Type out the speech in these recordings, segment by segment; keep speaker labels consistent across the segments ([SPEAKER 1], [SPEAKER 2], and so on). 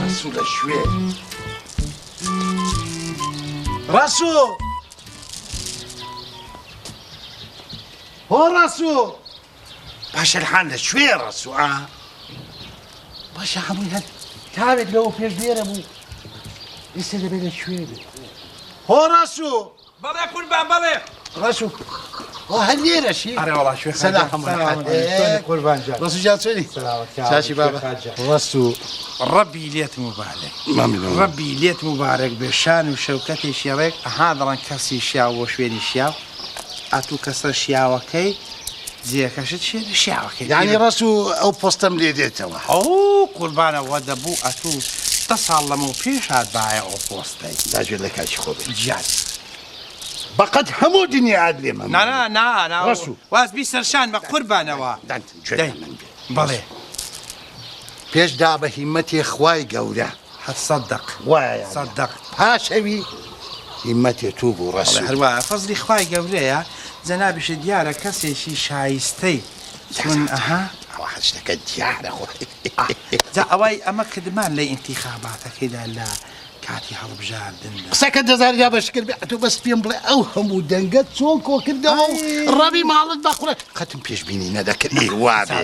[SPEAKER 1] ڕەسوو لە کوێ؟ ڕەسوو! هۆ ڕەسوو! باشە الحان لە کوێ ڕەسوو ئا؟ باشە هەمووی هەر تاوێک لەوە پێش لێرە بوو ئێستا دەبێت لە کوێ بێ؟ هۆ ڕەسوو!
[SPEAKER 2] بەڵێ قوربان بەڵێ.
[SPEAKER 1] ڕەشو ئۆ هەر لێرەشی؟
[SPEAKER 2] ئەرێ وەڵا شوێ
[SPEAKER 1] سەلام
[SPEAKER 2] عەلەیک. قوربان جان.
[SPEAKER 1] ڕەسو جان چۆنی؟
[SPEAKER 2] سەلامەت
[SPEAKER 1] چاچی بابە.
[SPEAKER 2] ڕەسو ڕەبی لێت موبارەک. ڕەبی لێت موبارەک بێ شان و شەوکەتێکی ڕێک ئەها دەڵێن کەسی شیاو بۆ شوێنی شیاو ئەتوو کەسە شیاوەکەی جێیەکەشت شوێنە شیاوەکەی.
[SPEAKER 1] یانی ڕەسو ئەو پۆستەم لێ دێتەوە.
[SPEAKER 2] ئەو قوربانە وە دەبوو ئەتوو دە ساڵ لەمەو پێش هاتبایە ئەو پۆستەی.
[SPEAKER 1] با گوێت لە کاکی خۆ بێ.
[SPEAKER 2] گیان.
[SPEAKER 1] بەقەد هەموو دنیات لێ مەمنونم.
[SPEAKER 2] نا نا نا نا
[SPEAKER 1] ڕەسو.
[SPEAKER 2] واز بی سەرشان بە قوربانەوە.
[SPEAKER 1] دان گوێت لە من بێ.
[SPEAKER 2] بەڵێ.
[SPEAKER 1] پێش دا بە هیمەتێ خوای گەورە.
[SPEAKER 2] هەر سەدق.
[SPEAKER 1] وایە یان نا.
[SPEAKER 2] سەدق.
[SPEAKER 1] پاش ئەوی هیمەتێ تو بوو ڕەسو.
[SPEAKER 2] بەڵێ هەر وایە فەزلی خوای گەورەیە جەنابیشت دیارە کەسێکی شایستەی چون ئەها.
[SPEAKER 1] ئەوە هەر شتەکە دیارە خۆ.
[SPEAKER 2] جا ئەوای ئەمە کردمان لە ئینتیخاباتەکەیدا لە کاتی هەڵبژاردندا.
[SPEAKER 1] قسەکەت دەزانی جا بە شکر بێ ئەتۆ بەس پێم بڵێ ئەو هەموو دەنگەت چۆن کۆ کردەوە و ڕەبی ماڵت بە قوڕە قەتم پێشبینی نەدەکرد ئی وا بێ.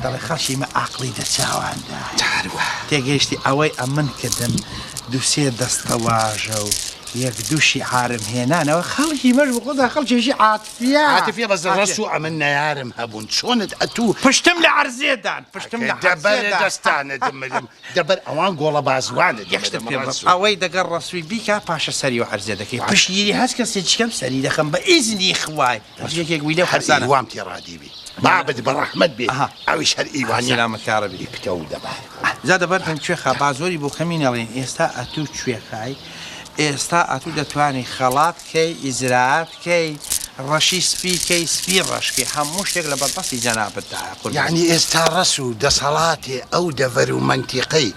[SPEAKER 2] دەڵێ خەڵکی مە ئاقڵی دە چاواندا.
[SPEAKER 1] جا هەر وا.
[SPEAKER 2] تێگەیشتی ئەوەی ئەمن کردم دوو سێ دەستەواژە و یەک دوو شیعارم هێنانەوە خەڵکی مەش بخۆدا خەڵکێکی عاتفیە.
[SPEAKER 1] عاتفیە بەس ڕەسوو ئەمن نەیارم هەبوون چۆنت ئەتوو.
[SPEAKER 2] پشتم لە عەرزێ دان پشتم لە عەرزێ دان.
[SPEAKER 1] دەبەر دەستانت ملم دەبەر ئەوان گۆڵە بازوانت
[SPEAKER 2] یەک شتت پێ بڵێم ئەوەی دەگەڵ ڕەسووی بیکا پاشە سەری و عەرزێ دەکەی پشتگیری هەر کەسێکی کەم سەری دەخەم بە ئیزنی خوای یەکێک بووی لەو
[SPEAKER 1] هەر
[SPEAKER 2] کەسانە.
[SPEAKER 1] ئیوام تێ ڕادیبی بابت بە ڕەحمەت بێ ئەویش هەر ئیوانیە
[SPEAKER 2] سلامەت یاڕەبی.
[SPEAKER 1] ئی پتەو و دەبار.
[SPEAKER 2] جا دەبەرتم کوێخا با زۆری بۆ کەمی نەڵێین ئێستا ئەتوو کوێخای ئێستا ئەتوو دەتوانی خەڵات کەی ئیجرائات کەی ڕەشی سپی کەی سپی ڕەش کەی هەموو شتێک لە بەردەستی جەنابت دایە قوربان.
[SPEAKER 1] یەعنی ئێستا ڕەسوو دەسەڵاتێ ئەو دەڤەر و مەنتیقەی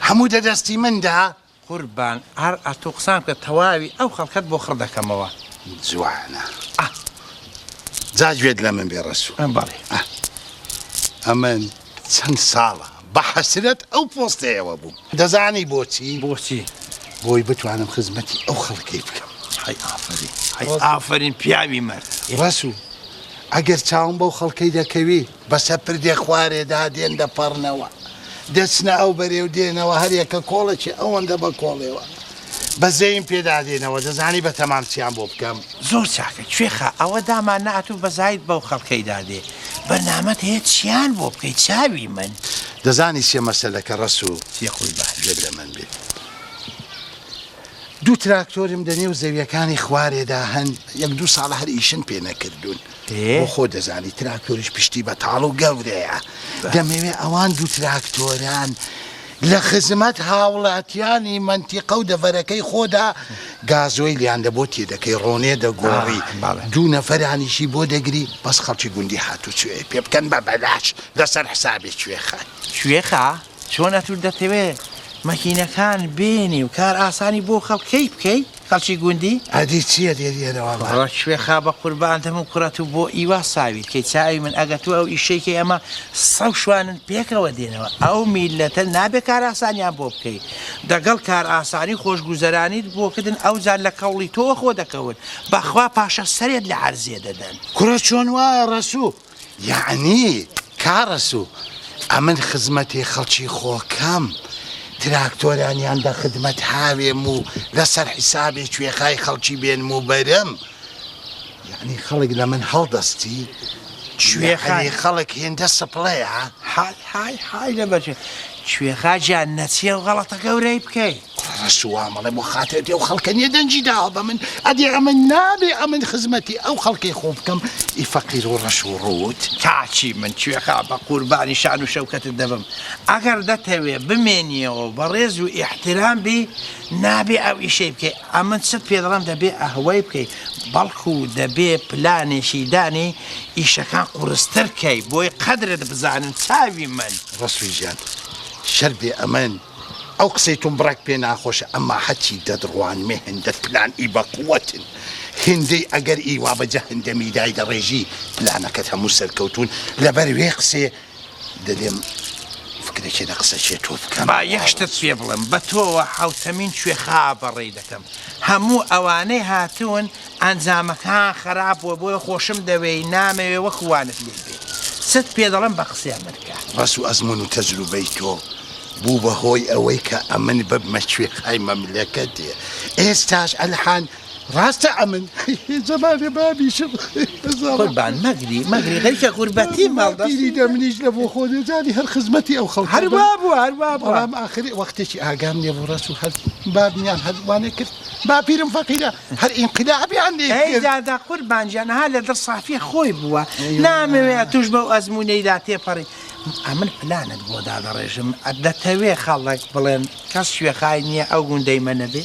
[SPEAKER 1] هەموو دە دەستی من دا؟
[SPEAKER 2] قوربان هەر ئەتوو قسان بکە تەواوی ئەو خەڵکەت بۆ خڕ دەکەمەوە.
[SPEAKER 1] جوانە جا گوێت لە من بێ ڕەسوو.
[SPEAKER 2] بەڵێ.
[SPEAKER 1] ئەمن چەند ساڵە بە حەسرەت ئەو پۆستەیەوە بووم دەزانی بۆچی؟
[SPEAKER 2] بۆچی؟
[SPEAKER 1] بۆی بتوانم خزمەتی ئەو خەڵکەی بکەم.
[SPEAKER 2] هەی ئافەرین هەی ئافەرین پیاوی مەرد.
[SPEAKER 1] ڕەسوو ئەگەر چاوم بەو خەڵکەی دەکەوی بەسە پردێ خوارێدا دێن دەپەڕنەوە دەچنە ئەو بەرێ و دێنەوە هەر یەکە کۆڵێکی ئەوەندە بە کۆڵێوە بەزەییم پێدا دێنەوە دەزانی بە تەمام چیان بۆ بکەم؟
[SPEAKER 2] زۆر چاکە کوێخا ئەوە دامان نەئەتوو بەزایت بەو خەڵکەی دادێ بەرنامەت هەیە چیان بۆ بکەی چاوی من.
[SPEAKER 1] دەزانی چیە مەسەلەکە ڕەسوو؟
[SPEAKER 2] چیە قوربان؟
[SPEAKER 1] گوێت لە من بێ دوو تراکتۆرم دە نێو زەویەکانی خوارێدا هەن یەک دوو ساڵە هەر ئیشن پێ نەکردوون بۆ خۆ دەزانی تراکتۆریش پشتی بەتاڵ و گەورەیە دەمەوێ ئەوان دوو تراکتۆران لە خزمەت هاوڵاتیانی مەنتیقە و دەڤەرەکەی خۆدا گازۆیلیان دە بۆ تێدەکەی ڕۆنێ دەگۆڕی دوو نەفەرانیشی بۆ دەگری بەس خەڵکی گوندی هاتوچۆێ پێ بکەن بە بەلاش لەسەر حسابی کوێخا.
[SPEAKER 2] کوێخا چۆن ئەتوو دەتەوێ مەکینەکان بێنی و کار ئاسانی بۆ خەڵکەی بکەی؟ خەڵکی گوندی؟
[SPEAKER 1] ئەدی چیە دێریەرەوە بە.
[SPEAKER 2] کوڕە کوێخا بە قوربانت هەموو کوڕە تو بۆ ئیوا ساویت کەی چاوی من ئەگەر تو ئەو ئیشەی کەی ئەمە سەو شوانن پێکەوە دێنەوە ئەو میللەتە نابێ کارئاسانیان بۆ بکەی دەگەڵ کارئاسانی خۆشگوزەرانیت بۆ کردن ئەوجار لە کەوڵی تۆوە خۆ دەکەون بەخوا پاشە سەرێت لە عەرزێ دەدەن.
[SPEAKER 1] کوڕە چۆن وایە ڕەسوو یەعنی کا ڕەسوو ئەمن خزمەتی خەڵکی خۆکەم تراکتۆرانیان دە خدمەت هاوێم و لەسەر حیسابێ کوێخای خەڵکی بێنم و بەرم یەعنی خەڵک لە من هەڵدەستی
[SPEAKER 2] کوێخای
[SPEAKER 1] یەعنی خەڵک هێندە سپڵەیە؟
[SPEAKER 2] های های های لەبەر کوێخا گیان نەچی ئەو غەڵەتە گەورەی بکەی.
[SPEAKER 1] کوڕە ڕەسوو وامەڵێ بۆ خاترت ئەو خەڵکە نیە دەنگی داوە بە من ئەدی ئەمن نابێ ئەمن خزمەتی ئەو خەڵکەی خۆ بکەم ئی فەقیر و ڕەش و ڕووت.
[SPEAKER 2] کاکی من کوێخا بە قوربانی شان و شەوکەتت دەبم ئەگەر دەتەوێ بمێنیەوە و بەڕێز و ئیحترام بی نابێ ئەو ئیشەی بکەی ئەمن چت پێ دەڵێم دەبێ ئەهوەی بکەی بەڵکو دەبێ پلانێکی دانێی ئیشەکان قورستر کەی بۆی قەدرت بزانن چاوی من.
[SPEAKER 1] ڕەسوو گیان شەرت بێ ئەمن ئەو قسەی تۆم بڕێک پێ ناخۆشە ئەمما هەرچی دەتڕوانمێ هێندەت پلان ئی بە قوەتن هێندەی ئەگەر ئی وا بە جەهەندەمی دایدەڕێژی پلانەکەت هەموو سەرکەوتوون لەبەر وێ قسێ دەلێم فکرەکێ لە قسەکێ تۆ بکەم.
[SPEAKER 2] با یەک شتت پێ بڵێم بە تۆوە حەوتەمین کوێخا بەڕێی دەکەم هەموو ئەوانەی هاتوون ئەنجامەکان خراپ بووە بۆیە خۆشم دەوێی نامەوێ وەکو وانت لێ بێ چت پێ دەڵێم بە قسەی من کە.
[SPEAKER 1] ڕەسوو ئەزموون و تەجروبەی تۆ بوو بە هۆی ئەوەی کە ئەمن ببمە کوێخای مەملەکەتێ ئێستاش ئەلحان ڕاستە ئەمن زەمانێ بابیشم
[SPEAKER 2] قوربان مەگری مەگری غەریکە غوربەتی ماڵ
[SPEAKER 1] دەستی دەمنیش لە بۆ خۆ دەزانی هەر خزمەتی ئەو خەڵکە
[SPEAKER 2] هەر وا بوو هەر وا بوو
[SPEAKER 1] بەڵام ئاخری وەختێکی ئاگام لێ بوو ڕەسوو هەر بابمیان هەر وانێ کرد باپیرم فەقیرە هەر ئینقلابیان لێ
[SPEAKER 2] ئەی
[SPEAKER 1] کرد.
[SPEAKER 2] دادا قوربان گیان ها لە دڵ سافی خۆی بووە نامەوێ ئەتوش بەو ئەزموونەیدا تێپەڕی ئەمن پلانت بۆ دادەڕێژم دەتەوێ خەڵک بڵێن کەس کوێخای نییە ئەو گوندەی مە نەبێ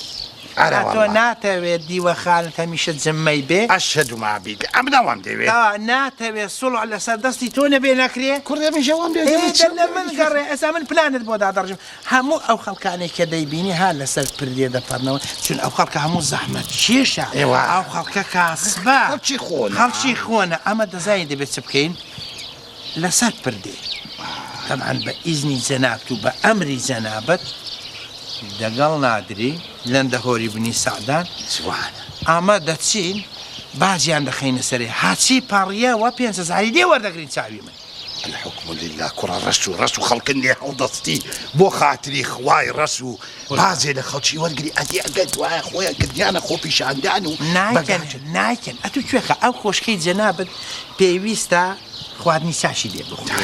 [SPEAKER 1] ئەرە
[SPEAKER 2] ئەتۆ
[SPEAKER 1] وەڵا.
[SPEAKER 2] ناتەوێ دیوەخانت هەمیشە جمەی بێ
[SPEAKER 1] ئەشهەدو ما بیللە ئەمن ئەوەم دەوێ.
[SPEAKER 2] تا ناتەوێ سوڵح لەسەر دەستی تۆ نەبێ نەکرێ؟
[SPEAKER 1] کوڕێ منیش ئەوەم دەوێ
[SPEAKER 2] ئێ
[SPEAKER 1] دەمت
[SPEAKER 2] دە
[SPEAKER 1] چم
[SPEAKER 2] لە من گەڕێ ئێستا من پلانت بۆ دادەڕێژم هەموو ئەو خەڵکانەی کە دەیبینی ها لەسەر پردێ دەپەڕنەوە چون ئەو خەڵکە هەموو زەحمەت کێشە
[SPEAKER 1] ئێوە.
[SPEAKER 2] ئەو خەڵکە کاسبە
[SPEAKER 1] خەڵکی خۆنە.
[SPEAKER 2] خەڵکی خۆنە ئەمە دەزانی دەبێت چ بکەین لەسەر پردێ تەبعەن بە ئیزنی جەنابت و بە ئەمری جەنابت دەگەڵ نادری لەندە هۆری بنی سەعدان
[SPEAKER 1] جوانە.
[SPEAKER 2] ئەمە دەچین باجیان دەخەینە سەرێ هەرچی پەڕیەوە پێنج هەزاری لێ وەردەگرین چاوی من.
[SPEAKER 1] الحکم للە کوڕە ڕەسوو ڕەسوو خەڵکن لێ هەڵدەستی بۆ خاتری خوای ڕەسوو بازێ لە خەڵکی وەرگری ئەدی ئەگەر دوایە خۆیان کردیانە خۆپیشاندان و
[SPEAKER 2] نایکەن نایکەن ئەتوو کوێخە ئەو کۆشکەی جەنابت پێویستە خواردنی چاشی لێ بخورێ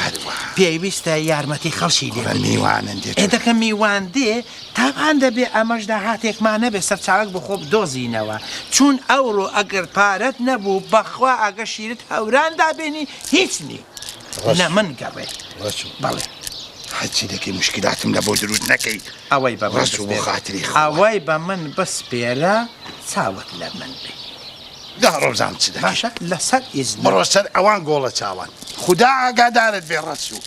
[SPEAKER 2] پێویستە یارمەتی خەڵکی لێ
[SPEAKER 1] بدرێ میوانن دێ
[SPEAKER 2] ئێ دەکە میوان دێ تابعەن دەبێ ئەمەش داهاتێکمان هەبێ سەرچاوەک بۆ خۆ بدۆزینەوە چوون ئەوڕۆ ئەگەر پارەت نەبوو بەخوا ئەگە شیرت هەوران دابێنی هیچ نی لە من گەڕێ بەڵێ.
[SPEAKER 1] هەرچی دەکەی موشکیلاتم لە بۆ دروست نەکەی
[SPEAKER 2] ئەوەی بە من
[SPEAKER 1] ڕەسوو بۆ
[SPEAKER 2] بسپێرە
[SPEAKER 1] خاتری خوا.
[SPEAKER 2] ئەوەی بە من بسپێرە چاوت لە من بێ.
[SPEAKER 1] دا ڕۆ بزانم چ دەکەی.
[SPEAKER 2] باشە لەسەر ئیزنت.
[SPEAKER 1] بڕۆ سەر ئەوان گۆڵە چاوان. خودا ئاگادارت بێ ڕەسوو.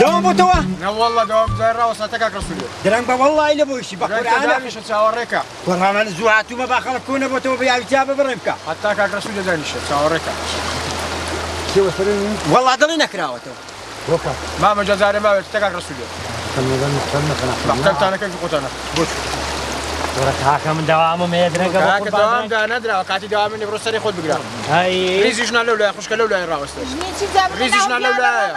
[SPEAKER 3] دەوام بۆتەوە؟
[SPEAKER 4] نەوەڵڵا دەوام جای ڕاوەستا تەکاک ڕەسوولێ.
[SPEAKER 3] درەنگ بە وەڵڵای لە بۆیشی بە قورئانە.
[SPEAKER 4] دانیشە چاوەڕێکە.
[SPEAKER 3] کوڕە من زوو هاتوومە با خەڵک کۆ نەبۆتەوە بە یاوی تیا ببڕێ بکە.
[SPEAKER 4] هەتا کاک ڕەسوولێ دانیشە چاوەڕێکە.
[SPEAKER 3] وەڵڵا دڵی نەکراوەتەوە.
[SPEAKER 4] مامە جا جارێ ماوێت تەکاک ڕەسوولێ. مەحتەمتانەکەن خۆتانە. بۆچ؟
[SPEAKER 5] کوڕە کاکە من دەوامم هەیە درەنگە بە
[SPEAKER 4] کاکە
[SPEAKER 5] قوربان
[SPEAKER 4] دەوام دانەدراوە کاتی دەوامم نیە بڕۆ سەری خۆت بگرە.
[SPEAKER 5] هەی
[SPEAKER 4] ڕیزی ژنان لەو لایە خوشکە لەو لایە ڕاوەستێ. ڕیزی ژنان لەو لایە.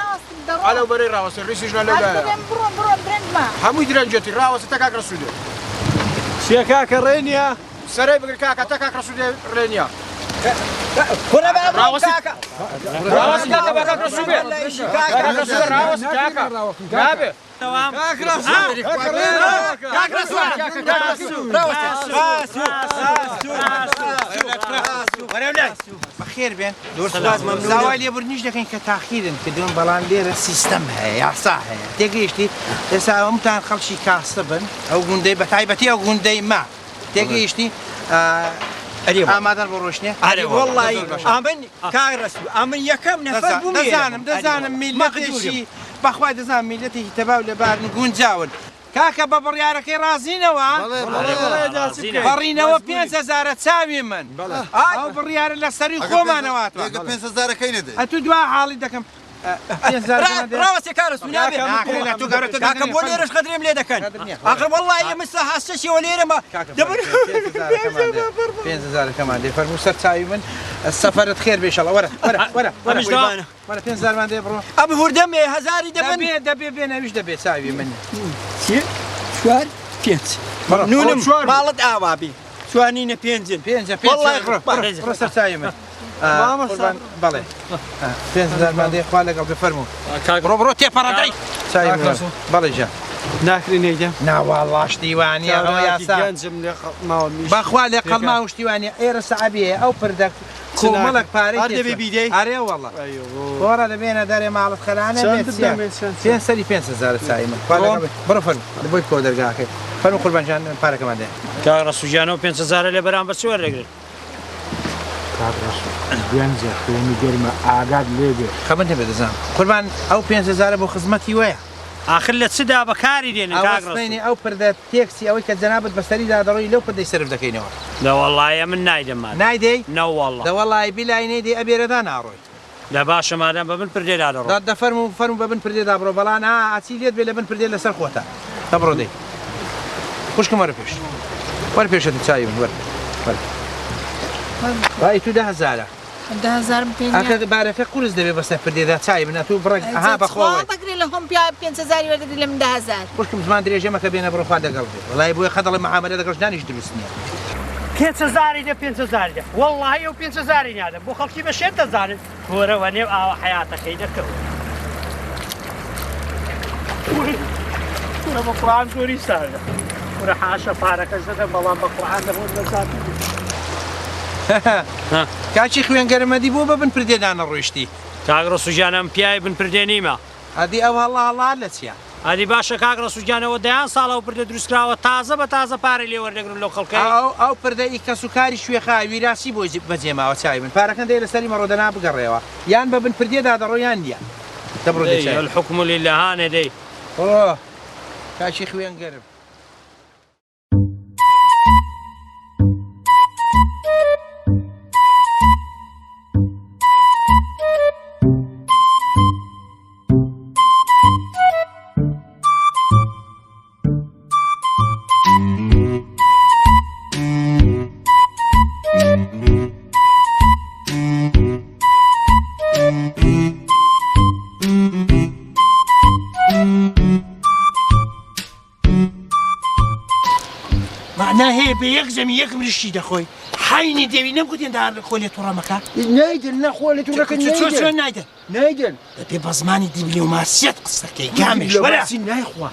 [SPEAKER 4] ئەلەو بەرەی ڕاوەستێ ڕیزی ژنان لەو لایە.
[SPEAKER 6] بڕۆن بڕۆن درەنگمە.
[SPEAKER 4] هەمووی درەنگێتی ڕاوەستێ تا کاک ڕەسوولێ.
[SPEAKER 7] چیە کاکە ڕێ نییە؟
[SPEAKER 4] سەرەی بگر کاکە تا کاک ڕەسوولێ ڕێ نییە.
[SPEAKER 3] کوڕە با بڕۆم
[SPEAKER 4] ڕاوەستی
[SPEAKER 3] کاکە.
[SPEAKER 4] ڕاوەستی کاکە با کاک ڕەسوول بێ. کاک ڕەسوول ڕاوەستی کاکە. نابێ.
[SPEAKER 7] کاک ڕەسوول
[SPEAKER 4] کاک ڕەسوول کاک ڕەسوول
[SPEAKER 2] بەخێر بێن داوای لێبوردنیش دەکەین کە تاخیرن کردوون بەڵام لێرە سیستەم هەیە یاسا هەیە تێگەیشتی ئێستا هەمووتان خەڵکی کاسبن ئەو گوندەی بە تایبەتی ئەو گوندەی ما تێگەیشتی ئامادەن بۆ ڕۆشتنێ
[SPEAKER 3] ئەرێ وەڵڵی ئەمن کاک ڕەسوول ئەمن یەکەم نەفەر بووم
[SPEAKER 2] دەزانم دەزانم میللەتێکی بەخوای دەزانم میللەتێکی تەباو لەبارن گونجاون. کاکە بە بڕیارەکەی ڕازینەوە؟ بەڕینەوە 5000 چاوی من. ئەو بڕیارە لە سەری خۆمانەوە هاتووە.
[SPEAKER 6] ئەگە 5000ەکەی نەدەی.
[SPEAKER 2] ئەتوو دوا حاڵی دەکەم.
[SPEAKER 3] ڕاوەستێ کارە سونا بێ.
[SPEAKER 2] ناکرێ لە تۆ گەورەتر
[SPEAKER 3] کاکە بۆ لێرەش قەدرێم لێ دەکەن. ئاخر وەڵڵاهی ئێمە سەعات شەشەوە لێرەمە. دەبن.
[SPEAKER 2] 5000ەکەمان دێ فەرموو سەر چاوی من سەفەرت خێر بێ ئیشەڵا وەرە وەرە وەرە وەرە وەرە 5000مان دێ بڕۆ.
[SPEAKER 3] ئەم هوردەمێ هەزاری دەبن.
[SPEAKER 2] دەبێ دەبێ بێ نەویش دەبێ چاوی من.
[SPEAKER 3] سێ چوار پێنج. نونم ماڵت ئاوا بی. چوارنینە پێنجن.
[SPEAKER 2] پێنجە پێنج بڕۆ سەر چاوی من. قوربان بەڵێ 5000مان دێ خوا لەگەڵ بێ فەرموو. بڕۆ بڕۆ تێپەڕە دەی. چاوی من بەڵێ گیان.
[SPEAKER 7] ناکری نەیدەم.
[SPEAKER 2] ناوەڵا شتی وانییە ئەوە یاسا.
[SPEAKER 7] گەنجم لێ قەڵماوە میش.
[SPEAKER 2] بەخوا لێ قەڵماوە شتی وانییە ئێرە سەعبیە ئەو پردە کۆمەڵێک پارەی
[SPEAKER 7] هەر دەبێ بیدەی؟
[SPEAKER 2] ئەرێ وەڵا. وەڕا دەبێنە دەرێ ماڵت خەرانە بێت پێنج سەری 5000 چاوی من. خوا لەگەڵ بێ. بڕۆ فەرموو بۆی بکەوە دەرگاکەی. فەرموو قوربان گیان پارەکەمان دێ.
[SPEAKER 5] کاک ڕەسوو گیان ئەو 5000 لێ بەرامبەر چ وەردەگرن؟
[SPEAKER 4] کاک ڕەسوو گەنجە خوێنی گەرمە ئاگات لێ بێ.
[SPEAKER 2] خەمت نەبێ دەزانم قوربان ئەو 5000 بۆ خزمەتی وەیە.
[SPEAKER 5] ئاخر لە چدا بەکاری دێنن کاک ڕەسوو؟
[SPEAKER 2] ئەوە ئەو پردە تێکسی ئەوەی کە جەنابت بەسەریدا دەڕۆی لەو پردەی سەرف دەکەینەوە.
[SPEAKER 5] دەوەڵڵای ئەمن نایدەم مادەم.
[SPEAKER 2] نایدەی؟
[SPEAKER 5] نەوەڵڵا.
[SPEAKER 2] دەوەڵڵای بیلای نەیدەی ئەبێرەدا ناڕۆی.
[SPEAKER 5] دە باشە مادام بە بن پردێدا دەڕۆم.
[SPEAKER 2] دە فەرموو فەرموو بە بن پردێدا بڕۆ بەڵام ئا ئەچی لێت بێ لە بن پردێ لەسەر خۆتە. دە بڕۆ دەی. خوشکم وەرە پێش. وەرە پێشە تو چاوی من وەرە. وەرە. وای تو 10000ە.
[SPEAKER 8] 10000م پێ نییە.
[SPEAKER 2] ئاخر بارەکە قورس دەبێ بەسەر پردێدا چاوی من ئەتوو بڕێک ئەها بەخۆوەی.
[SPEAKER 8] خوا دەگرێ لە هۆم پیا 5000ی وەردەگری لە من 10000.
[SPEAKER 2] خوشکم زمان درێژە مەکە بێنە بڕۆ خوا لەگەڵ بێ. وەڵای بۆیە قەت دەڵێم معامەلە لەگەڵ ژنانیش دروست نییە.
[SPEAKER 5] 5000ی دە 5000ی دە وەڵڵاهی ئەو 5000ی نادەم بۆ خەڵکی بە شێت دەزانن کۆرە وە نێو ئاوە حەیاتەکەی دەکەوە. کورە بە قورعان زۆری ساردە کورە حاشە پارەکەش دەدەم بەڵام بە قورعان دەبۆت بە زاتی.
[SPEAKER 2] کاکی خوێنگەرمەدی بۆ بە بن پردێدا نەڕۆیشتی؟
[SPEAKER 5] کاک ڕەسوو گیان ئەم پیاوی بن پردێ نیمە.
[SPEAKER 2] ئەدی ئەو هەڵا هەڵا لە چیە؟
[SPEAKER 5] ئەدی باشە کاک ڕەسوو گیان ئەوە دەیان ساڵە ئەو پردە دروست کراوە تازە بە تازە پارەی لێ وەردەگرن لەو خەڵکەی.
[SPEAKER 2] ئەو ئەو پردە ئی کەس و کاری شوێخا ویراسی بۆی بەجێ ماوە چاوی من پارەکەن دەی لەسەری مەڕۆ دەنا بگەڕێوە یان بە بن پردێدا دەڕۆ یان نیە دە بڕۆ دەی
[SPEAKER 5] دەی
[SPEAKER 2] چاوی من.
[SPEAKER 5] الحکم للە هانێ دەی.
[SPEAKER 2] ئۆه کاکی خوێن گەرم. مەعنا هەیە بە یەک زەمی یەک مریشکی دەخۆی حەینی دێوی نەمگوتین دا خۆ لێ توڕە مەکە.
[SPEAKER 4] نایدن نا خۆ لێ توڕەکە
[SPEAKER 2] چۆن چۆن نایدن؟
[SPEAKER 4] نایدن.
[SPEAKER 2] دەبێ بە زمانی دیبلۆماسیەت قسەکەی گامێش وەرە.
[SPEAKER 4] دیبلۆماسی نایخوا.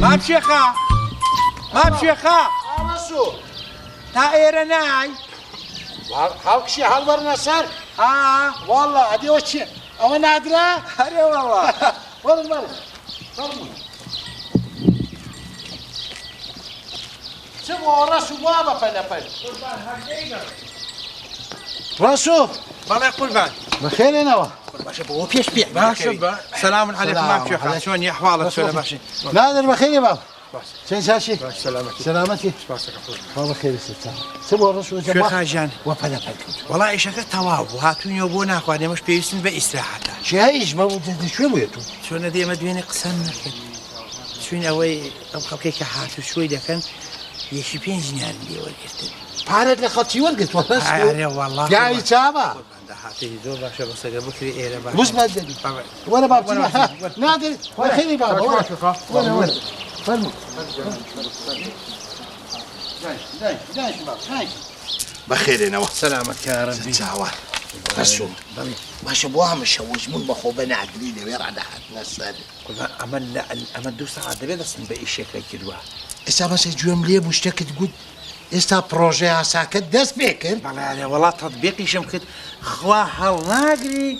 [SPEAKER 2] مام شێخا مام شێخا تا ئێرە نای
[SPEAKER 1] هەڵکشی هەڵبەرنە سەر
[SPEAKER 2] ئا
[SPEAKER 1] والله ئەدی ئەوە چییە ئەوە نادرا
[SPEAKER 2] هەرێ والله
[SPEAKER 1] وەرن وەرن فەرموون چ بۆ ڕەسوو وا بە پەلەپەل ڕەسوو
[SPEAKER 2] بەڵێ قوربان
[SPEAKER 1] بەخێرێنەوە
[SPEAKER 2] باشە بۆ پێش پێ
[SPEAKER 4] باشە بە
[SPEAKER 2] سلام علیکم مام شێخا چۆنی ئەحواڵت چۆنە باشی
[SPEAKER 1] نادر بەخێرێ باب چۆن چاشی
[SPEAKER 4] سلامەتی
[SPEAKER 1] سلامەتی خوا بەخێری سەرچاو چ بۆ ڕەسوو
[SPEAKER 2] شێخا گیان
[SPEAKER 1] وە پەلەپەل کەوت
[SPEAKER 2] وەڵا ئیشەکە تەواو بوو هاتوونیەوە بۆ ناخوارد ئێمەش پێویستن بە ئیسراحەتە
[SPEAKER 1] چیایش بە کوێ بوویە تۆ
[SPEAKER 2] چۆنە دێمە دوێنێ قسەم نەکرد چوین ئەوەی ئەو خەڵکێک کە هاتوچۆی دەکەن یەکی پێنج دینارم لێ وەرگرتن
[SPEAKER 1] پارەت لە خەڵکی وەرگرتووە
[SPEAKER 2] ئەرێ وەڵا
[SPEAKER 1] پیاوی چاوە
[SPEAKER 2] داهاتێکی زۆر باشە بەسەگە بکرێ ئێرە باش
[SPEAKER 1] وش بەدەری وەرە باب نادر بەخێری بابا وەرە وەرە وەرە فەرموو بەخێرێنەوە
[SPEAKER 2] سەلامەت یا ربی
[SPEAKER 1] چاوە. ڕەسوڵ باشە بۆ هەمە شەوەش بوون بە خۆ بە نادری لەوێ ڕادەهاتنە سەر.
[SPEAKER 2] قوربان ئەمە لە ئەمە دوو سەعات دەبێ دەستم بە ئیشێکە کردووە.
[SPEAKER 1] ئێستا بەسێ گوێم لێ بوو شتێکت گوت ئێستا پڕۆژە یاساکەت دەست پێ کرد؟
[SPEAKER 2] بەڵێ ئەرێ وەڵا تەتبیقیشم کرد خوا هەڵناگری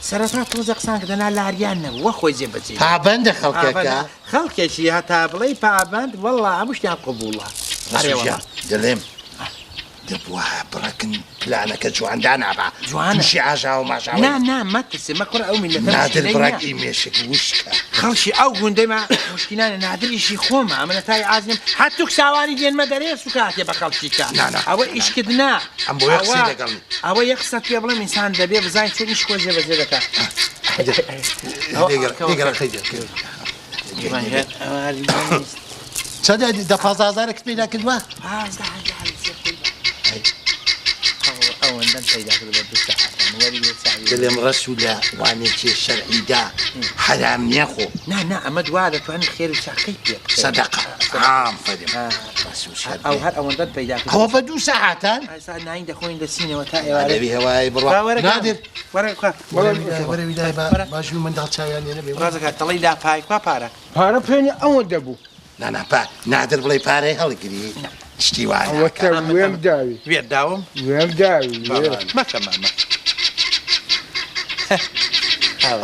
[SPEAKER 2] سەرەتا تۆزێ قسان کردە نا لاریان نەبوو وە خۆی جێ بەجێ
[SPEAKER 1] پابەندە خەڵکەکە؟
[SPEAKER 2] خەڵکێکی هەتا بڵێی پابەند وەڵا هەموو شتیان قبوڵە. ئەرێ وەڵا.
[SPEAKER 1] دەڵێم دەبوایە بڕەکن پلانەکە جوان دانابا
[SPEAKER 2] جوانە.
[SPEAKER 1] تووشی ئاژاوە ماژاوەی
[SPEAKER 2] نا نا مەترسێ مەکوڕە ئەو میللەتە
[SPEAKER 1] نادر
[SPEAKER 2] مشکیلەی
[SPEAKER 1] بڕەک
[SPEAKER 2] نییە.
[SPEAKER 1] ئی مێشک وشکە.
[SPEAKER 2] خەڵکی ئەو گوندەی ما مشکینانە نادریشی خۆمە ئەمنە تای عازنم هەتوک ساوانی دێنمە دەرێ سوکاتێ بە خەڵکی کە
[SPEAKER 1] نا نا
[SPEAKER 2] ئەوە ئیشکت نا
[SPEAKER 1] ئەم بۆیە قسەی
[SPEAKER 2] ئەوە
[SPEAKER 1] لەگەڵ نی.
[SPEAKER 2] ئەوە یەک قسەت پێ بڵێم ئینسان دەبێ بزانین چۆن ئیش خۆی جێبەجێ دەکا ئەوە
[SPEAKER 1] لێگەڕ
[SPEAKER 2] ئەوە
[SPEAKER 1] لێگەڕ
[SPEAKER 2] کە
[SPEAKER 1] خەی دەکە.
[SPEAKER 2] ئەوە
[SPEAKER 1] چەند دە 15 هەزارێکت پەیدا کردووە؟
[SPEAKER 2] 15 هەزار ئەوەندەم پەیدا کرد بە دوو سەعاتان وەری لێ چاوی
[SPEAKER 1] دەلێم ڕەسوولە وانێکێ شەرعیدا حەرام نییە خۆ.
[SPEAKER 2] نا نا ئەمە دوا دەتوانین خێر و چاکەی پێ بکەین.
[SPEAKER 1] سەدەقە عام فەرم ڕەسوول شەر
[SPEAKER 2] ئەو هەر ئەوەندەت پەیدا کرد.
[SPEAKER 1] ئەوە بە دوو سەعاتان؟
[SPEAKER 2] ئێستا ناین دەخۆین دەچینەوە تا ئێوارێ.
[SPEAKER 1] ئەدەبی هەوای بڕوا
[SPEAKER 2] وەرە
[SPEAKER 1] نادر
[SPEAKER 2] وەرە کوا
[SPEAKER 1] وەرە وەرە ویلای با با ژن و منداڵ چاویان لێ نەبێ.
[SPEAKER 2] ڕازەکە تەڵەی لاپای کوا پارە؟
[SPEAKER 4] پارە پێنی ئەوەندە بوو.
[SPEAKER 1] نا نا پا نادر بڵێ پارەی هەڵگری شتی وا
[SPEAKER 4] ئەوەتە
[SPEAKER 1] ناکا.
[SPEAKER 4] وێم داوی.
[SPEAKER 2] وێت داوم؟
[SPEAKER 4] وێم داوی وێ.
[SPEAKER 2] مەکە مامە.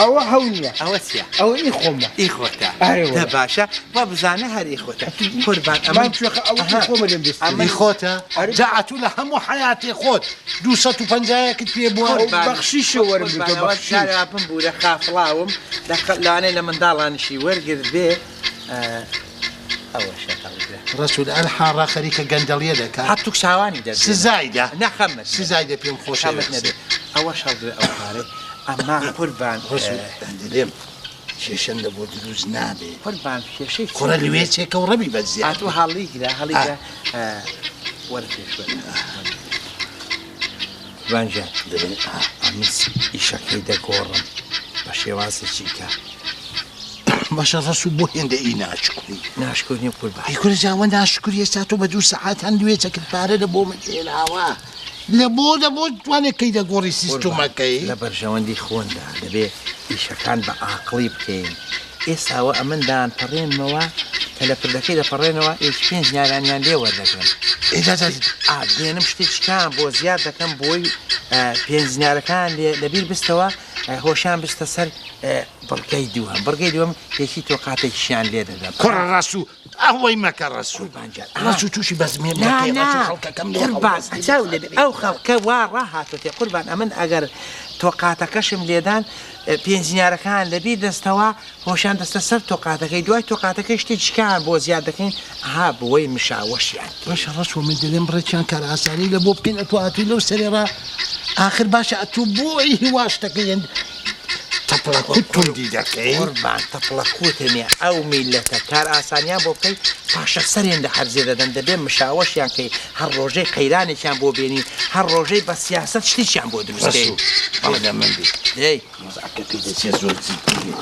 [SPEAKER 4] ئەوە هەو نییە.
[SPEAKER 2] ئەوە چییە؟
[SPEAKER 4] ئەوە ئی خۆمە.
[SPEAKER 2] ئی خۆتە.
[SPEAKER 4] ئەرێ وەڵا.
[SPEAKER 2] دە باشە وا بزانە هەر ئی خۆتە. قوربان ئەمە
[SPEAKER 4] مام کوێخە ئەوە ئی خۆمە لێم دەست.
[SPEAKER 1] ئی خۆتە؟ جا ئەتوو لە هەموو حەیاتی خۆت 250یەکت پێ بووە؟
[SPEAKER 4] بەخشیشە وەرم گرتووە،
[SPEAKER 2] قوربان ئەوە
[SPEAKER 4] بەخشیش.
[SPEAKER 2] جارێ بمبوورە خافڵاوم لە لەوانەیە لە منداڵانیشی وەرگرت بێ ئەوەشە هەڵگرە.
[SPEAKER 1] ڕەسوول ئەلحاڕا خەریکە گەندەڵیە دەکا.
[SPEAKER 2] هەتووک چاوانی دەردێنە.
[SPEAKER 1] سزای دە.
[SPEAKER 2] نا خەمت نەبێ.
[SPEAKER 1] سزای دە پێم خۆشە
[SPEAKER 2] خەمت نەبێ. ئەوەش هەڵگرە ئەو پارەی. ئەمما قوربان
[SPEAKER 1] ڕەسوول دەلێم کێشەم لە بۆ دروست نابێ.
[SPEAKER 2] قوربان کێشەی چی؟
[SPEAKER 1] کوڕە لوێچێکە و ڕەبی بە زیاد.
[SPEAKER 2] ئەتوو هەڵیگرە هەڵیگرە وەرە پێش وەرە. قوربان گیان
[SPEAKER 1] دەلێم
[SPEAKER 2] ئەمن ئیشەکەی دەگۆڕم بە شێوازێکی کە.
[SPEAKER 1] باشە ڕەسوول بۆ هێندە ئی ناشکوری؟
[SPEAKER 2] ناشکور نیم قوربان.
[SPEAKER 1] ئەی کورە جاوە ناشکوری ئێستا تۆ بە دوو سەعاتان لوێچەکرد پارە لە بۆ من هێناوە. لە بۆ لە بۆ توانێک کەی دەگۆڕی سیستمەکەی؟
[SPEAKER 2] لە بەرژەوەندی خۆندا دەبێ ئیشەکان بە ئاقڵی بکەین. ئێستاوە ئەمن دان پەڕێنمەوە کە لە پردەکەی دەپەڕێنەوە ئێچ پێنج نیارانیان لێ وەردەگرم.
[SPEAKER 1] ئێ جا جا
[SPEAKER 2] ئا دێنم شتێکیان بۆ زیاد دەکەم بۆی پێنج نیارەکان لێ لەبیر بستەوە هۆشیان بستە سەر بڕگەی دووەم بڕگەی دووەم یەکی تۆقاتێکیشیان لێ دەدەم.
[SPEAKER 1] کوڕە ڕەسوو ئەوەی مەکە ڕەسوو.
[SPEAKER 2] قوربان گیان.
[SPEAKER 1] ڕەسوو تووشی بەزمێم
[SPEAKER 2] نا
[SPEAKER 1] دەکەی
[SPEAKER 2] نا
[SPEAKER 1] ڕەسوو خەڵکەکەم لێ
[SPEAKER 2] قوربان
[SPEAKER 1] هەڵدەستێ.
[SPEAKER 2] چاو لێ بێ ئەو خەڵکە وا ڕاهاتۆتێ قوربان ئەمن ئەگەر تۆقاتەکەشم لێدان پێنج دینارەکان لەبیر دەستەوە هۆشیان دەستە سەر تۆقاتەکەی دوای تۆقاتەکەی شتێکیکان بۆ زیاد دەکەین ئەها بۆی مشاوەشیان.
[SPEAKER 1] باشە ڕەسوو من دەلێم بڕێکیان کارئاسانی لە بۆ بکەین ئەتوو هاتووی لەو سەرێ ڕا ئاخر باشە ئەتوو بۆ ئی هیوا شتەکەی هێند تەپڵە کوت توندی دەکەی؟
[SPEAKER 2] قوربان تەپڵە کوتە نیە ئەو میللەتە کار ئاسانیان بۆ بکەی پاشە سەرێن لە هەرزێ دەدەن دەبێ مشاوەشیان کەی هەر ڕۆژەی قەیرانێکیان بۆ بێنی هەر ڕۆژەی بە سیاسەت شتێکیان بۆ دروست کەی.
[SPEAKER 1] ڕەسوو بەڵێ لە من بی.
[SPEAKER 2] دەی.
[SPEAKER 1] وەزعەکە پێ دەچێ زۆر جدی بێ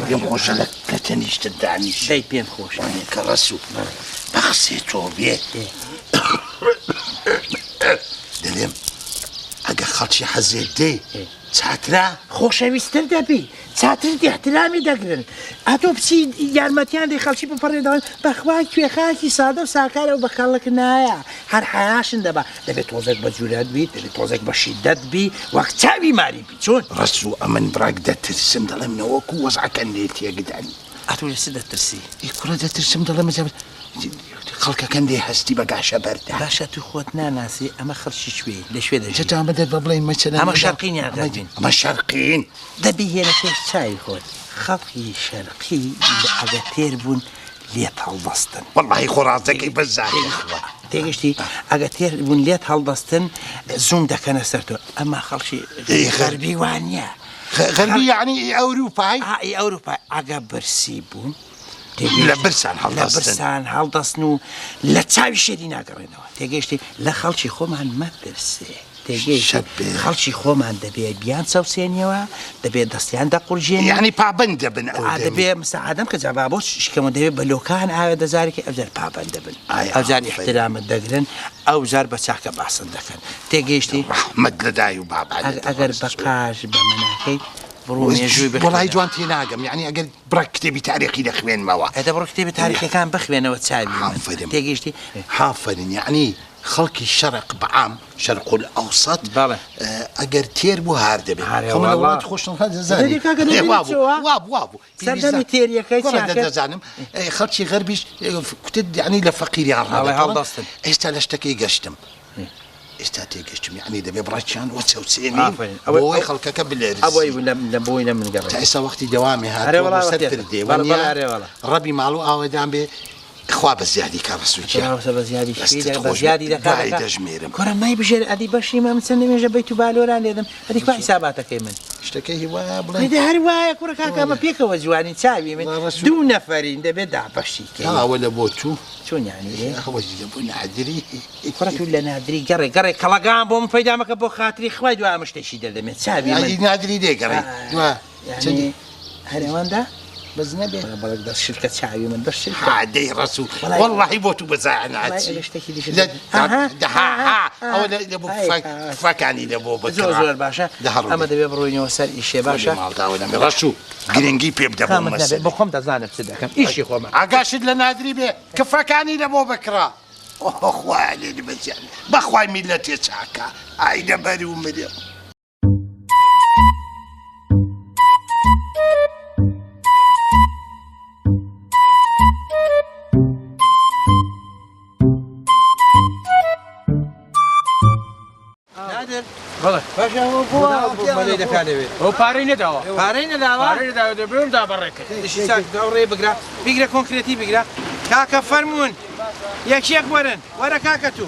[SPEAKER 1] پێم خۆشە لە لە تەنیشتت دانیشم.
[SPEAKER 2] دەی پێم خۆشە.
[SPEAKER 1] وانێ کە ڕەسوو بە قسەی تۆ بێ دەلێم ئەگە خەڵکی حەزێ دێ چاترا؟
[SPEAKER 2] خۆشەویستتر دەبی چاترت ئیحترامی دەگرن ئەتۆ بچی یارمەتیان دەی خەڵکی بپەڕێ دەڵێن بەخوا کوێخاکی سادە و ساکارە و بە کەڵک نایە هەر حەیاشن دەبا دەبێت تۆزێک بە جورەت بی دەبێت تۆزێک بە شیدەت بی وەک چاوی ماری بی چۆن؟
[SPEAKER 1] ڕەسوو ئەمن بڕەک دەترسم دەڵێم نەوەکو وەزعەکە لێ تێکدەن.
[SPEAKER 2] ئەتۆ لە چ دەترسی؟
[SPEAKER 1] ئی کوڕە دەترسم دەڵێم خەڵکەکەن لێ هەستی بە گاشە بەردە.
[SPEAKER 2] باشە تو خۆت ناناسی ئەمە خەڵکی کوێی لە کوێ دەژی؟
[SPEAKER 1] جا ئەمە دەر بە بڵێین مەسەلەن
[SPEAKER 2] ئەمە شەرقین یان غەربین؟
[SPEAKER 1] ئەمە شەرقین.
[SPEAKER 2] دەبی هێنە پێش چاوی خۆت خەڵکی شەرقی لە ئەگە تێر بوون لێت هەڵدەستن.
[SPEAKER 1] وەڵڵاهی خۆ ڕاست دەکەی بەس زاهیر.
[SPEAKER 2] تێگەشتی ئەگە تێر بوون لێت هەڵدەستن زووم دەکەنە سەر تۆ ئەمە خەڵکی غەربی وانە.
[SPEAKER 1] غەربی یعنی ئەوروپای؟
[SPEAKER 2] ئا ئی ئەوروپای ئەگە برسی بوون
[SPEAKER 1] لە برسان هەڵدەستن.
[SPEAKER 2] لە برسان هەڵدەستن و لە چاوی شێری ناگەڕێنەوە. تێگەیشتی؟ لە خەڵکی خۆمان مەترسێ. تێگەیشتی
[SPEAKER 1] شەت بێ.
[SPEAKER 2] خەڵکی خۆمان دەبێ بیان چەوسێنیەوە دەبێ دەستیان دەقورژێنی
[SPEAKER 1] یعنی پابەند دەبن ئەو دەمی.
[SPEAKER 2] دەبێ مساعدەم کە جا با بۆ شکەمە دەبێ بە لۆکان ئاوێ دەزارێکی ئەوجار پابەند دەبن
[SPEAKER 1] ئای
[SPEAKER 2] ئەوجار
[SPEAKER 1] ئافەرین.
[SPEAKER 2] ئیحترامت دەگرن ئەوجار بە چاکە باست دەکەن تێگەیشتی
[SPEAKER 1] ڕەحمەت لە دای و بابانت
[SPEAKER 2] ئەگەر بە قاش بە مەناکەی بڕۆ مێژووی
[SPEAKER 1] وەڵای
[SPEAKER 2] بخوێنەوە.
[SPEAKER 1] جوان تێناگەم یعنی ئەگەر بڕە کتێبی تاریخی دەخوێنمەوە.
[SPEAKER 2] ئەدە بڕۆ کتێبی تاریخیەکان بخوێنەوە چاوی من.
[SPEAKER 1] ئافەرم.
[SPEAKER 2] تێگەیشتی؟
[SPEAKER 1] ئافەرین یعنی خەڵکی شەرق بە عام شەرق الئەوسەط
[SPEAKER 2] بەڵێ.
[SPEAKER 1] ئەگەر تێر بوو هار دەبێ.
[SPEAKER 2] هارێ
[SPEAKER 1] خۆ من لە
[SPEAKER 2] وەڵا.
[SPEAKER 1] وڵاتی خۆشم هەر دەزانی.
[SPEAKER 2] دەبێ کاکە دەبێ
[SPEAKER 1] ئێ، وابوو،
[SPEAKER 2] چۆوە؟
[SPEAKER 1] وابوو، وابوو.
[SPEAKER 2] سەردەمی تێریەکەی
[SPEAKER 1] کوڕە
[SPEAKER 2] چیان کرد؟
[SPEAKER 1] دەزانم. خەڵکی غەربیش، کوتت یعنی لە فەقیریان
[SPEAKER 2] ئەڵێ
[SPEAKER 1] ڕادەکەڵن.
[SPEAKER 2] هەڵدەستن.
[SPEAKER 1] ئێستا لە شتەکەی گەشتم. ئێستا تێگەشتم یعنی دەبێ بڕەکیان وەچەوسێنین
[SPEAKER 2] ئافەرین. ئەوەی-
[SPEAKER 1] بۆ ئەوەی خەڵکەکە بلێرزی.
[SPEAKER 2] ئەوەی لە بۆی لە من گەڕێ.
[SPEAKER 1] تا ئێستا وەختی دەوامی
[SPEAKER 2] ئەرێ
[SPEAKER 1] هاتووە
[SPEAKER 2] وەڵا
[SPEAKER 1] بۆ سەر
[SPEAKER 2] وەختێ.
[SPEAKER 1] پردێ.
[SPEAKER 2] بەڵێ،
[SPEAKER 1] وەنیا
[SPEAKER 2] بەڵێ، ئەرێ وەڵا.
[SPEAKER 1] ڕەبی ماڵ و ئاوەدان بێ خوا بە زیادی کا ڕەسووکیان.
[SPEAKER 2] مامۆستا بە زیادی
[SPEAKER 1] دەستت
[SPEAKER 2] شوی دە- بە
[SPEAKER 1] خۆش
[SPEAKER 2] زیادی
[SPEAKER 1] بێ.
[SPEAKER 2] دەکا
[SPEAKER 1] دوای
[SPEAKER 2] دەکا.
[SPEAKER 1] دەژمێرم.
[SPEAKER 2] کوڕە مای بژێر ئەدی بەشی مە من چەند نوێژە بەیت و بالۆران لێدەم ئەدی کوا حیساباتەکەی من
[SPEAKER 1] شتەکەی هی وایە بڵێ.
[SPEAKER 2] ئەدی هەر وایە کوڕە کاکە ئەمە پێکەوە جوانی چاوی من
[SPEAKER 1] وەڵا ڕەسوول.
[SPEAKER 2] دوو نەفەرین دەبێت دابەشی کەین.
[SPEAKER 1] ئەوە لە بۆ تو.
[SPEAKER 2] چۆن یعنی لێ؟
[SPEAKER 1] ئەوە لە بۆ نادری.
[SPEAKER 2] کوڕە تو لە نادری گەڕێ گەڕێ کەڵەگان بۆ من پەیدا مەکە بۆ خاتری خوای دوای ئەمە شتێکی دەردەمێت چاوی من.
[SPEAKER 1] یعنی نادری لێ گەڕێ. دوا.
[SPEAKER 2] یعنی
[SPEAKER 1] چەندی؟
[SPEAKER 2] هەر ئەوەندە؟
[SPEAKER 1] بەس نەبێ.
[SPEAKER 2] بەڵێ بەس شرکە چاوی من بەس شرکە.
[SPEAKER 1] ها دەی ڕەسوول.
[SPEAKER 2] وەڵای-
[SPEAKER 1] وەڵڵاهی بۆ تو بەزایە
[SPEAKER 2] وەڵای
[SPEAKER 1] ناچی.
[SPEAKER 2] ئەگەر شتێکی دیکە
[SPEAKER 1] لە-
[SPEAKER 2] ئەها،
[SPEAKER 1] دە- ها، ها.
[SPEAKER 2] ئەها،
[SPEAKER 1] ئەوە لە بۆ
[SPEAKER 2] ئەی، ئەها.
[SPEAKER 1] فەکانی لە بۆ بکڕا.
[SPEAKER 2] زۆر زۆر باشە.
[SPEAKER 1] دە هەڕۆ
[SPEAKER 2] ئەمە
[SPEAKER 1] دێ.
[SPEAKER 2] دەبێ بڕۆینەوە سەر ئیشێ باشە.
[SPEAKER 1] ماڵداوە نەمێ. ڕەسوول، گرنگی پێ بدە بۆ
[SPEAKER 2] خامت نەبێ.
[SPEAKER 1] مەسەلە.
[SPEAKER 2] بۆ خۆم دەزانم چ دەکەم. ئیشی خۆمە.
[SPEAKER 1] ئاگاشت لە نادری بێ کفەکانی لە بۆ بکڕا. ئۆه، خوایە لێ بەزیان. بەخوای میلەتێ چاکە. ئای لەبەر و مرێ.
[SPEAKER 2] نادر.
[SPEAKER 4] بەڵێ.
[SPEAKER 2] باشە، ئەوە بۆ مەلەی دەکا لەوێ.
[SPEAKER 4] ئەو پارەی نەداوە.
[SPEAKER 2] پارەی نەداوە؟
[SPEAKER 4] پارەی نەداوە، دەبێ دا بەڕێکەی.
[SPEAKER 2] ئیشی چاک، ئەو ڕێ بگرە. بیگرە کۆنکرێتی بگرە. کاکە فەرموون. یەک یەک وەرن. وەرە کاکە تو.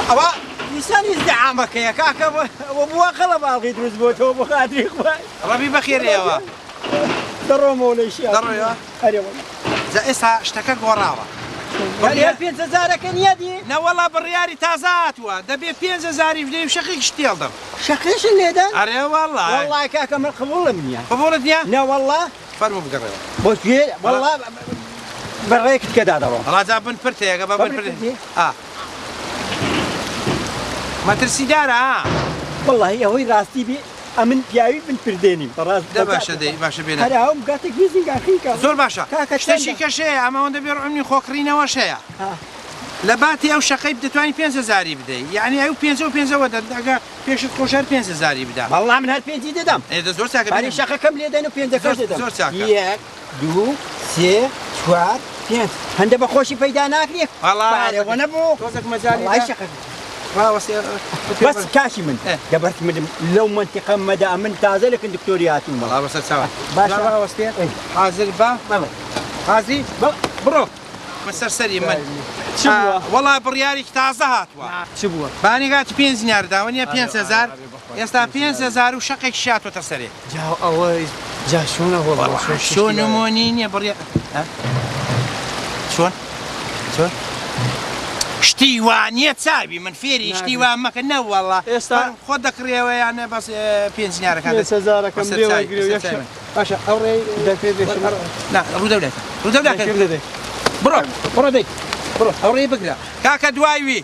[SPEAKER 3] ئەوە ئینسان ئیزدیحامەکەیە کاکە، ئەوە بووە قەڵەباڵغی دروست بۆتەوە بۆ خاتری خوای.
[SPEAKER 2] ڕەبی بەخێرێەوە.
[SPEAKER 3] دەڕۆمەوە لە ئیشی.
[SPEAKER 2] دەڕۆیەوە؟
[SPEAKER 3] ئەرێ وەڵا.
[SPEAKER 2] جا ئێستا شتەکە گۆڕاوە.
[SPEAKER 3] یعنی هەر پێنج هەزارەکە نییە دی؟
[SPEAKER 2] نەوەڵا بڕیاری تازە هاتووە. دەبێ پێنج هەزاری بدەی و شەقێکیش تێڵدەم.
[SPEAKER 3] شەقێشت لێدەن؟
[SPEAKER 2] ئەرێ وەڵا.
[SPEAKER 3] وەڵا کاکە من قبوڵم نییە.
[SPEAKER 2] قبوڵت نییە؟
[SPEAKER 3] نەوەڵا.
[SPEAKER 2] فەرموو بگەڕێەوە.
[SPEAKER 3] بۆ کوێ؟ وەڵا بەڕێکت کەدا دەڕۆم.
[SPEAKER 2] وەڵا جا بن پرتەیەکە، بە بن پرت. ئا. مەترسیدارە، ها؟
[SPEAKER 3] وەڵاهی ئەوەی ڕاستی بێ ئەمن پیاوی بن پردێنیم. بەڕاست
[SPEAKER 2] دە باشە، دەی باشە بێنە.
[SPEAKER 3] هەر ئەوم کاتێک ویزینگا خینکە.
[SPEAKER 2] زۆر باشە.
[SPEAKER 3] کاکە
[SPEAKER 2] شتێکی
[SPEAKER 3] چەندە؟
[SPEAKER 2] کەشەیە، ئەمە ئەوەندە بێ ڕوعمنی خۆکڕینەوەش هەیە.
[SPEAKER 3] ها.
[SPEAKER 2] لە باتی ئەو شەقەی دەتوانی پێنج هەزاری بدەی. یعنی ئەو پێنجە و پێنجەوە دەن، ئەگە پێشت خۆش هەر پێنج هەزاری بدە.
[SPEAKER 3] وەڵا من هەر پێنجی دەدەم.
[SPEAKER 2] ئێ، دە زۆر چاکە،
[SPEAKER 3] پارەی
[SPEAKER 2] بێنە.
[SPEAKER 3] شەقەکەم لێ دەن و پێنجەکەش
[SPEAKER 2] زۆر-
[SPEAKER 3] دەدەم.
[SPEAKER 2] زۆر چاکە.
[SPEAKER 3] یەک، دوو، سێ، چوار، پێنج. هەندە بە خۆشی پەیدا ناکرێ.
[SPEAKER 2] وەڵا
[SPEAKER 3] پارە وە نەبوو.
[SPEAKER 2] تۆزێک مەجالی
[SPEAKER 3] وەڵای
[SPEAKER 2] دا.
[SPEAKER 3] شەقەکە.
[SPEAKER 2] ڕاوەستێ،
[SPEAKER 3] بەس کاکی من.
[SPEAKER 2] ئێ.
[SPEAKER 3] دەبەرت من لەو مەنتیقە مەدا من تازە لەکن دکتۆری هاتوومە.
[SPEAKER 2] وەڵا بەسەر چاوە.
[SPEAKER 3] باشە.
[SPEAKER 2] ڕاوەستێ.
[SPEAKER 3] ئەی.
[SPEAKER 2] حاضر بە.
[SPEAKER 3] بەڵێ.
[SPEAKER 2] حازری؟
[SPEAKER 3] بەڵێ.
[SPEAKER 2] بڕۆ. بەسەر سەری من.
[SPEAKER 3] چ بووە؟
[SPEAKER 2] وەڵا بڕیارێکی تازە هاتووە.
[SPEAKER 7] چ بووە؟
[SPEAKER 2] بانیگاتی پێنج دینار داوە نییە پێنج هەزار؟ ئێستا پێنج هەزار و شەقێک شاتۆتە سەرێ.
[SPEAKER 7] جا ئەوە جا چۆنە وەڵا؟
[SPEAKER 2] وەڵا چۆن نمۆنی نییە بڕیا. ها؟ چۆن؟ چۆن؟ شتی وانییە چاوی من فێری شتی وا مەکە نەوەڵا.
[SPEAKER 7] ئێستا
[SPEAKER 2] خۆ دەکڕێەوە یانە بەس پێنج دینارەکان
[SPEAKER 7] پێنج هەزارەکەم
[SPEAKER 2] بەسەر
[SPEAKER 7] لێ
[SPEAKER 2] چاوی،
[SPEAKER 7] وەرگرێ و
[SPEAKER 2] بەسەر
[SPEAKER 7] یەک
[SPEAKER 2] چاوی من.
[SPEAKER 7] باشە، ئەو ڕێی دەکرێت بێشم.
[SPEAKER 2] نا، ڕوودەولێکە. ڕوودەولێکە.
[SPEAKER 7] دەکرێت دەدەی.
[SPEAKER 2] بڕۆ، بڕۆ دەی. بڕۆ، ئەو ڕێی بگرە. کاکە دوای وی.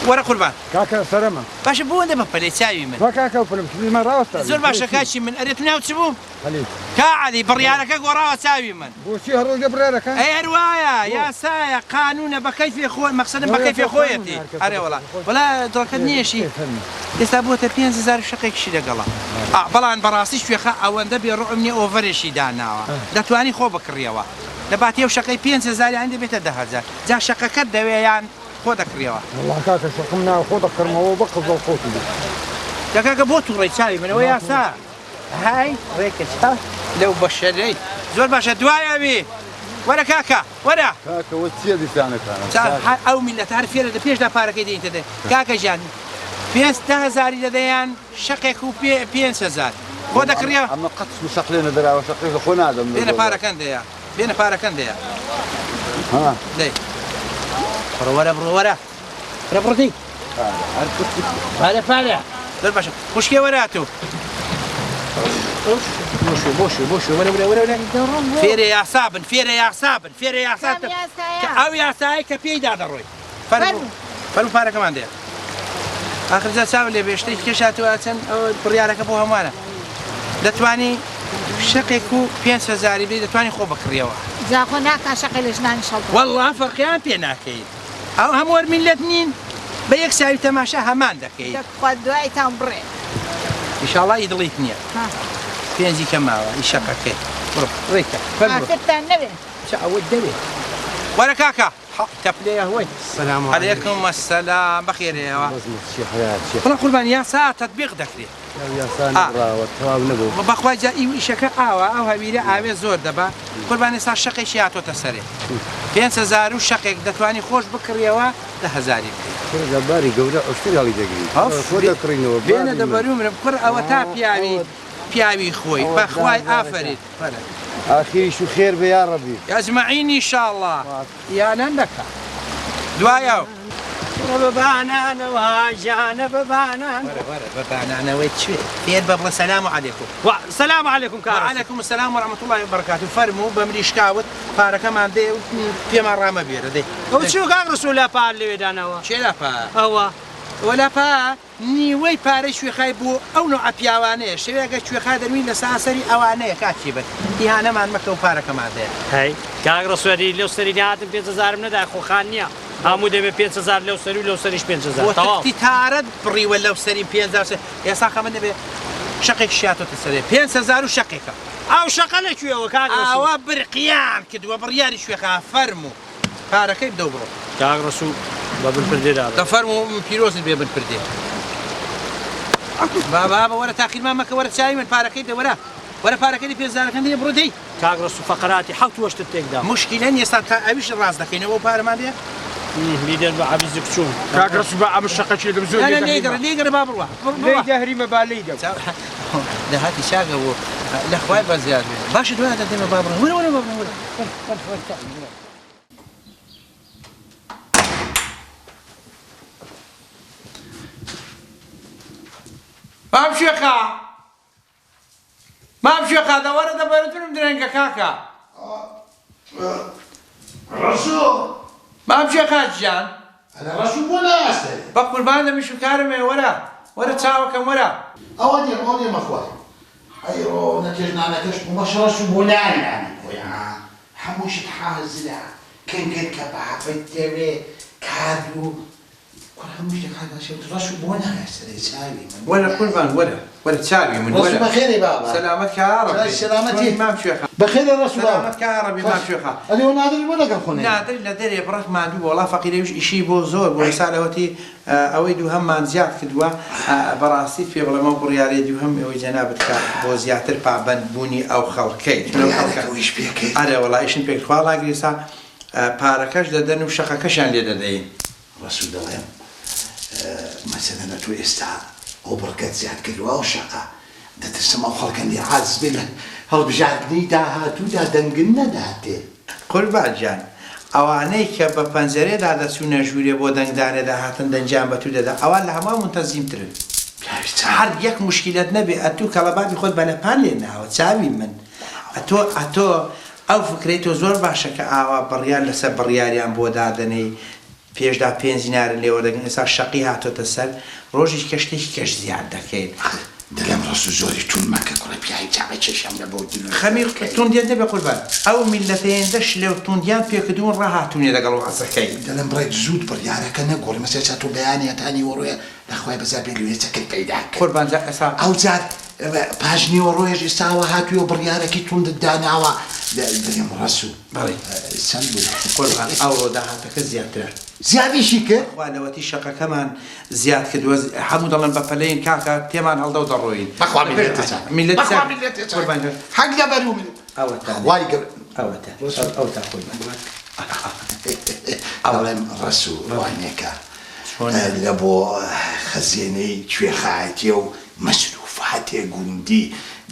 [SPEAKER 2] وەرە قوربان.
[SPEAKER 6] کاکە سەرەمە.
[SPEAKER 2] باشە، بۆ ئەوەندە بەپەلەی چاوی من.
[SPEAKER 6] وا کاکە، پلم کردی من ڕاوەستا.
[SPEAKER 2] زۆر باشە کاکی من. ئەرێ تو ناو چ بوو؟
[SPEAKER 6] عەلی.
[SPEAKER 2] کا عەلی، بڕیارەکە گۆڕاوە چاوی من.
[SPEAKER 6] بۆچی هەر ڕۆژ لە بڕیارەکە؟
[SPEAKER 2] ئەی هەر وایە، یاسایە، قانونە، بە کەیفی خۆ، مەقسەدم بە کەیفی خۆیەتی. ئەرێ وەڵا. وەڵا دڵەکەت نییەشی. ئێستا بۆتە پێنج هەزار و شەقێکیشی لەگەڵە. بەڵام بەڕاستی شوێخە ئەوەندە بێ ڕوعم نییە ئۆڤەرێکی داناوە. دەتوانی خۆ بکڕیەوە. لە باتی ئەو شەقەی پێنج هەزار یان دەبێتە دە هەزار. جا شەقەکەت دەوێ یان خۆ دەکڕیەوە؟
[SPEAKER 6] وەڵا کاکە شەقم نا، خۆ دەکڕمەوە بە قزڵ خۆتی بێ.
[SPEAKER 2] جا کاکە بۆ تووڕەی چاوی منەوە یاسا. های ڕێکە چا لەو بەشەرەی. زۆر باشە دوای ئەوی. وەرە کاکە، وەرە.
[SPEAKER 6] کاکە وە چییە دیسانەکانە؟
[SPEAKER 2] چا ئەو میلەتە هەر فێرە لە پێشدا پارەکەی دێنیتە دەر. کاکە گیان پێنج دە هەزاری دەدەیان شەقێک و پێنج هەزار. خۆ دەکڕیەوە؟
[SPEAKER 6] ئەمە قەت شەق لێ نەدەراوە، شەقێک لە خۆ نادەم.
[SPEAKER 2] بێنە پارەکەن دەیە. بێنە پارەکەن دەیە.
[SPEAKER 6] ها.
[SPEAKER 2] دەی. بڕۆ وەرە، بڕۆ وەرە. وەرە بڕۆ دەی.
[SPEAKER 6] پارە هەر
[SPEAKER 2] پارە پارە زۆر باشە خوشکێ وەرە ئەتوو بۆشێ بۆشێ بۆشێ وەرە وەرە وەرە وەرە فێرە یاسا بن فێرە یاسا بن فێرە یاسا
[SPEAKER 8] کام یاسایە؟
[SPEAKER 2] کە ئەو یاسایە کە پێیدا دەڕۆی فەرموو فەرموو پارەکەمان دێ ئاخر جا چاو لێ بێ شتێکی کێش هاتووە چەند ئەو بڕیارەکە بۆ هەمووانە دەتوانی شەقێک و 5 هەزاری بدەی دەتوانی خۆ بکڕیەوە.
[SPEAKER 8] جا خۆ ناکا شەقێ لە ژنانیش هەڵبڕێ.
[SPEAKER 2] وەڵڵا فەرقیان پێ ناکەین ئەو هەموو هەر میللەت نین بە یەک چاوی تەماشا هەمان دەکەین.
[SPEAKER 8] دەک خوا دوایتان بڕێ.
[SPEAKER 2] ئیشاڵا ئی دڵیت نییە.
[SPEAKER 8] ها.
[SPEAKER 2] پێنجی کە ماوە ئی شەقەکەی بڕۆ ڕێکە فەرموو.
[SPEAKER 8] ئاخرتان نەوێ.
[SPEAKER 2] چ ئەوەت دەوێ. وەرە کاکە. حەق تەپلەیە هۆی.
[SPEAKER 7] سلام علیکم.
[SPEAKER 2] علیکم السلام بەخێرێیەوە.
[SPEAKER 6] بەزمت چی حەیات چی.
[SPEAKER 2] وەڵا قوربان یاسا تەتبیق دەکرێ.
[SPEAKER 6] ئەو یاسا نەبڕاوە تەواو نەبوو.
[SPEAKER 2] بەخوای جا ئی ئیشەکە ئاوا ئەو هەویرە ئاوێ زۆر دەبا قوربان ئێستا شەقێکی هاتۆتە سەرێ 5000 و شەقێک دەتوانی خۆش بکڕیەوە دە هەزاری بکەی.
[SPEAKER 6] کوڕە جا باری گەورە عوشتر هەڵی دەگری خۆ دەکڕینەوە
[SPEAKER 2] بێنە دەبەرو مرم کوڕ ئەوەتا پیاوی پیاوی خۆی بەخوای ئافەرین.
[SPEAKER 6] ئاخیریش و خێر بێ یاڕەبی.
[SPEAKER 2] اجمعین انشاءاللە یانە نەکا دوای ئەو.
[SPEAKER 5] کوڕە بە بانانەوە گیانە بە بانان.
[SPEAKER 2] وەرە وەرە بە بانانەوەی کوێ فێر بە بڵێ سلام علیکم.
[SPEAKER 5] و سلام علیکم کاک ڕەسوڵ.
[SPEAKER 2] وعلیکم السلام و رحمة اللە و برکاته فەرموو بە مریشکاوت پارەکەمان دەیە و پێمان ڕامەبوێرە دەی.
[SPEAKER 5] ئەو چیە کاک ڕەسوڵ لاپە لەوێ داناوە؟
[SPEAKER 2] کێ لاپە؟
[SPEAKER 5] ئەوە.
[SPEAKER 2] ئەوە لاپە نیوەی پارەی کوێخای بۆ ئەو نەوعە پیاوانەیە، شەوێ ئەگەر کوێخا دەروین لە ساسەری ئەوانەیە کاک کیبەر، ئیهانەمان مەکە و پارەکەمان دەیە.
[SPEAKER 5] هەی کاک ڕەسوەری لەو سەری نەهاتم 5000م نەدای خۆ خان نیە هەموو دەبێ 5000 لەو سەری و لەو سەریش 5000
[SPEAKER 2] بۆ
[SPEAKER 5] تەواو.
[SPEAKER 2] تفتی تارەت بڕیوە لەو سەری 5000 سەر ئێستا خەمت نەبێ شەقێک شاتۆتە سەرێ 5000 و شەقێکە.
[SPEAKER 5] ئەو شەقە لە کوێوە کاک ڕەسوڵ؟
[SPEAKER 2] ئاوا برقیان کردوە بڕیاری کوێخا فەرموو. پارەکەی بدە و بڕۆ.
[SPEAKER 5] کاک ڕەسوو بە بن پردێ دابەزە.
[SPEAKER 2] دەفەرموو پیرۆزت بێ بن پردێ. با بابە وەرە تاخیرمان مەکە وەرە چاوی من پارەکەی بدە وەرە وەرە پارەکەی دە پێزارەکەم دێ بڕۆ دەی.
[SPEAKER 5] کاک ڕەسوو فەقەراتی حەوت وەشتت تێک دا.
[SPEAKER 2] موشکیلە نیە سا تا ئەویش ڕاست دەکەینەوە ئەو پارەمان دێ.
[SPEAKER 5] بیدەن بە عەبی زکچوون.
[SPEAKER 4] کاک ڕەسوو با ئەمە شەقەکی دەم زۆر
[SPEAKER 2] نا نا لێی گەڕێ لێی گەڕێ با بڕوا
[SPEAKER 4] لێی دەهریمە با لێی دەم.
[SPEAKER 2] داهاتی چاکە بۆ لە خوای بەزیاد بێ. باشە دوای دەدەمە با بڕۆ وەرە وەرە با بڕۆ وەرە وەرە وەرە. مام شێخا مام شێخا دەوەرە دەبەرتونم درەنگە کاکە
[SPEAKER 1] ڕەشۆ
[SPEAKER 2] مام شێخا گیان
[SPEAKER 1] ئەرێ ڕەشو بۆ ناستەری
[SPEAKER 2] بە قوربان دەمیش و کارم هەیە وەرە وەرە چاوەکەم وەرە
[SPEAKER 1] ئەوە دێم ئەوە دێمە خوار ئەی ڕۆ نەکێش نانەکەش بوو بەش ڕەشو بۆ نانی نانی خۆی ها هەموو شت حازرە کنگر کەبابت دەوێ کارد و کوڕ هەموو شتێک حازرە شێوت ڕەشو بۆ نایە سەرێ چاوی من
[SPEAKER 2] وەرە قوربان وەرە وەرە چاوی من وەرە
[SPEAKER 1] ڕەشو بەخێرێ بابە
[SPEAKER 2] سەلامەت کا ڕەبی
[SPEAKER 1] سەلامەتی
[SPEAKER 2] مام کوێخا
[SPEAKER 1] بەخێرێ ڕەشو بابە
[SPEAKER 2] سەلامەت کا ڕەبی مام کوێخا
[SPEAKER 1] ئەرێ و نادری بۆ لەگەڵ خۆ نەیە
[SPEAKER 2] نادر لە دەرێ بڕەک ماندوو بوو وەڵا فەقیرە ویش ئیشی بۆ زۆر بوو ئێستا لەوەتی ئەوەی دووهەممان زیاد کردووە بەڕاستیت پێ بڵێم ئەو بڕیارەی دووهەم ئەوەی جەنابت کە بۆ زیاتر پابەند بوونی ئەو خەڵکەی چون ئەو خەڵکە
[SPEAKER 1] بڕیارەکە ئیش پێ کرد
[SPEAKER 2] ئەرێ وەڵا ئیشم پێ کرد خوا ڵاگری ئێستا پارەکەش دەدەن و شەقەکەشیان لێ دەدەین.
[SPEAKER 1] ڕەسوو دەڵێم مەسەلەن ئەتۆ ئێستا ئەو بڕگەت زیاد کردووە ئەو شەقە دەترسم ئەو خەڵکە نیعاز بێ لە هەڵبژاردنی داهاتوودا دەنگت نەداتێ.
[SPEAKER 2] قوربان گیان ئەوانەی کە بە پەنجەرێدا دەچوونە ژوورێ بۆ دەنگدانێ دەهاتن دەنگیان بە توو دەدا ئەوان لە هەموان مونتەزیمترن.
[SPEAKER 1] پیاوی چاک.
[SPEAKER 2] هەر یەک موشکیلەت نەبێ ئەتوو کەڵەبابی خۆت بە لەپان لێ ناوە چاوی من ئەتۆ ئەتۆ ئەو فکرەی تۆ زۆر باشە کە ئاوا بڕیار لەسەر بڕیاریان بۆ دادەنێی پێشدا پێنج دینارت لێ وەردەگرن ئێستا شەقی هاتۆتە سەر ڕۆژێکی کە شتێکی کەش زیاد دەکەین.
[SPEAKER 1] ئاخ دلم ڕەسو زۆری توند مەکە کوڕە پیاوی چاوە کێشەم لە بۆ دروست
[SPEAKER 2] خەمی
[SPEAKER 1] دەکەی.
[SPEAKER 2] توندیت نەبێ قوربان ئەو میللەتە هێندە شلێ و توندیان پێکردوون ڕاهاتوونێ لەگەڵ وەعزەکەی.
[SPEAKER 1] دلم ڕێک زووت بڕیارەکە نەگۆڕی مەسەلەن چا تۆ بەیانی هەتا نیوەڕۆیە لە خوای بەزا بێ لوێ چەکت پەیدا کرد.
[SPEAKER 2] قوربان جا ئێستا.
[SPEAKER 1] ئەوجار پاش نیوەڕۆیەش ئێستاوە هاتووی و بڕیارەکی توندت داناوە دلم ڕەسو.
[SPEAKER 2] بەڵێ
[SPEAKER 1] چەند بوو؟
[SPEAKER 2] قوربان ئەوڕۆ داهاتەکە زیاترە.
[SPEAKER 1] زیادیشی کرد؟
[SPEAKER 2] بەخوا لەوەتی شەقەکەمان زیاد کردووە هەموو دەڵێن بە پەلەین کاکە تێمان هەڵدە و دەڕۆین.
[SPEAKER 1] بەخوا میللەتێ چاک.
[SPEAKER 2] میللەت
[SPEAKER 1] بەخوا
[SPEAKER 2] چاک.
[SPEAKER 1] میللەتێ چاک.
[SPEAKER 2] قوربان گەر.
[SPEAKER 1] حەق لەبەر و من.
[SPEAKER 2] ئەوەتا.
[SPEAKER 1] خوای گەورە.
[SPEAKER 2] ئەوەتا. ئەوەتا قوربان.
[SPEAKER 1] دەڵێم ڕەسوو وانێکە لە بۆ خەزێنەی کوێخایەتیە و مەسروفاتێ گوندی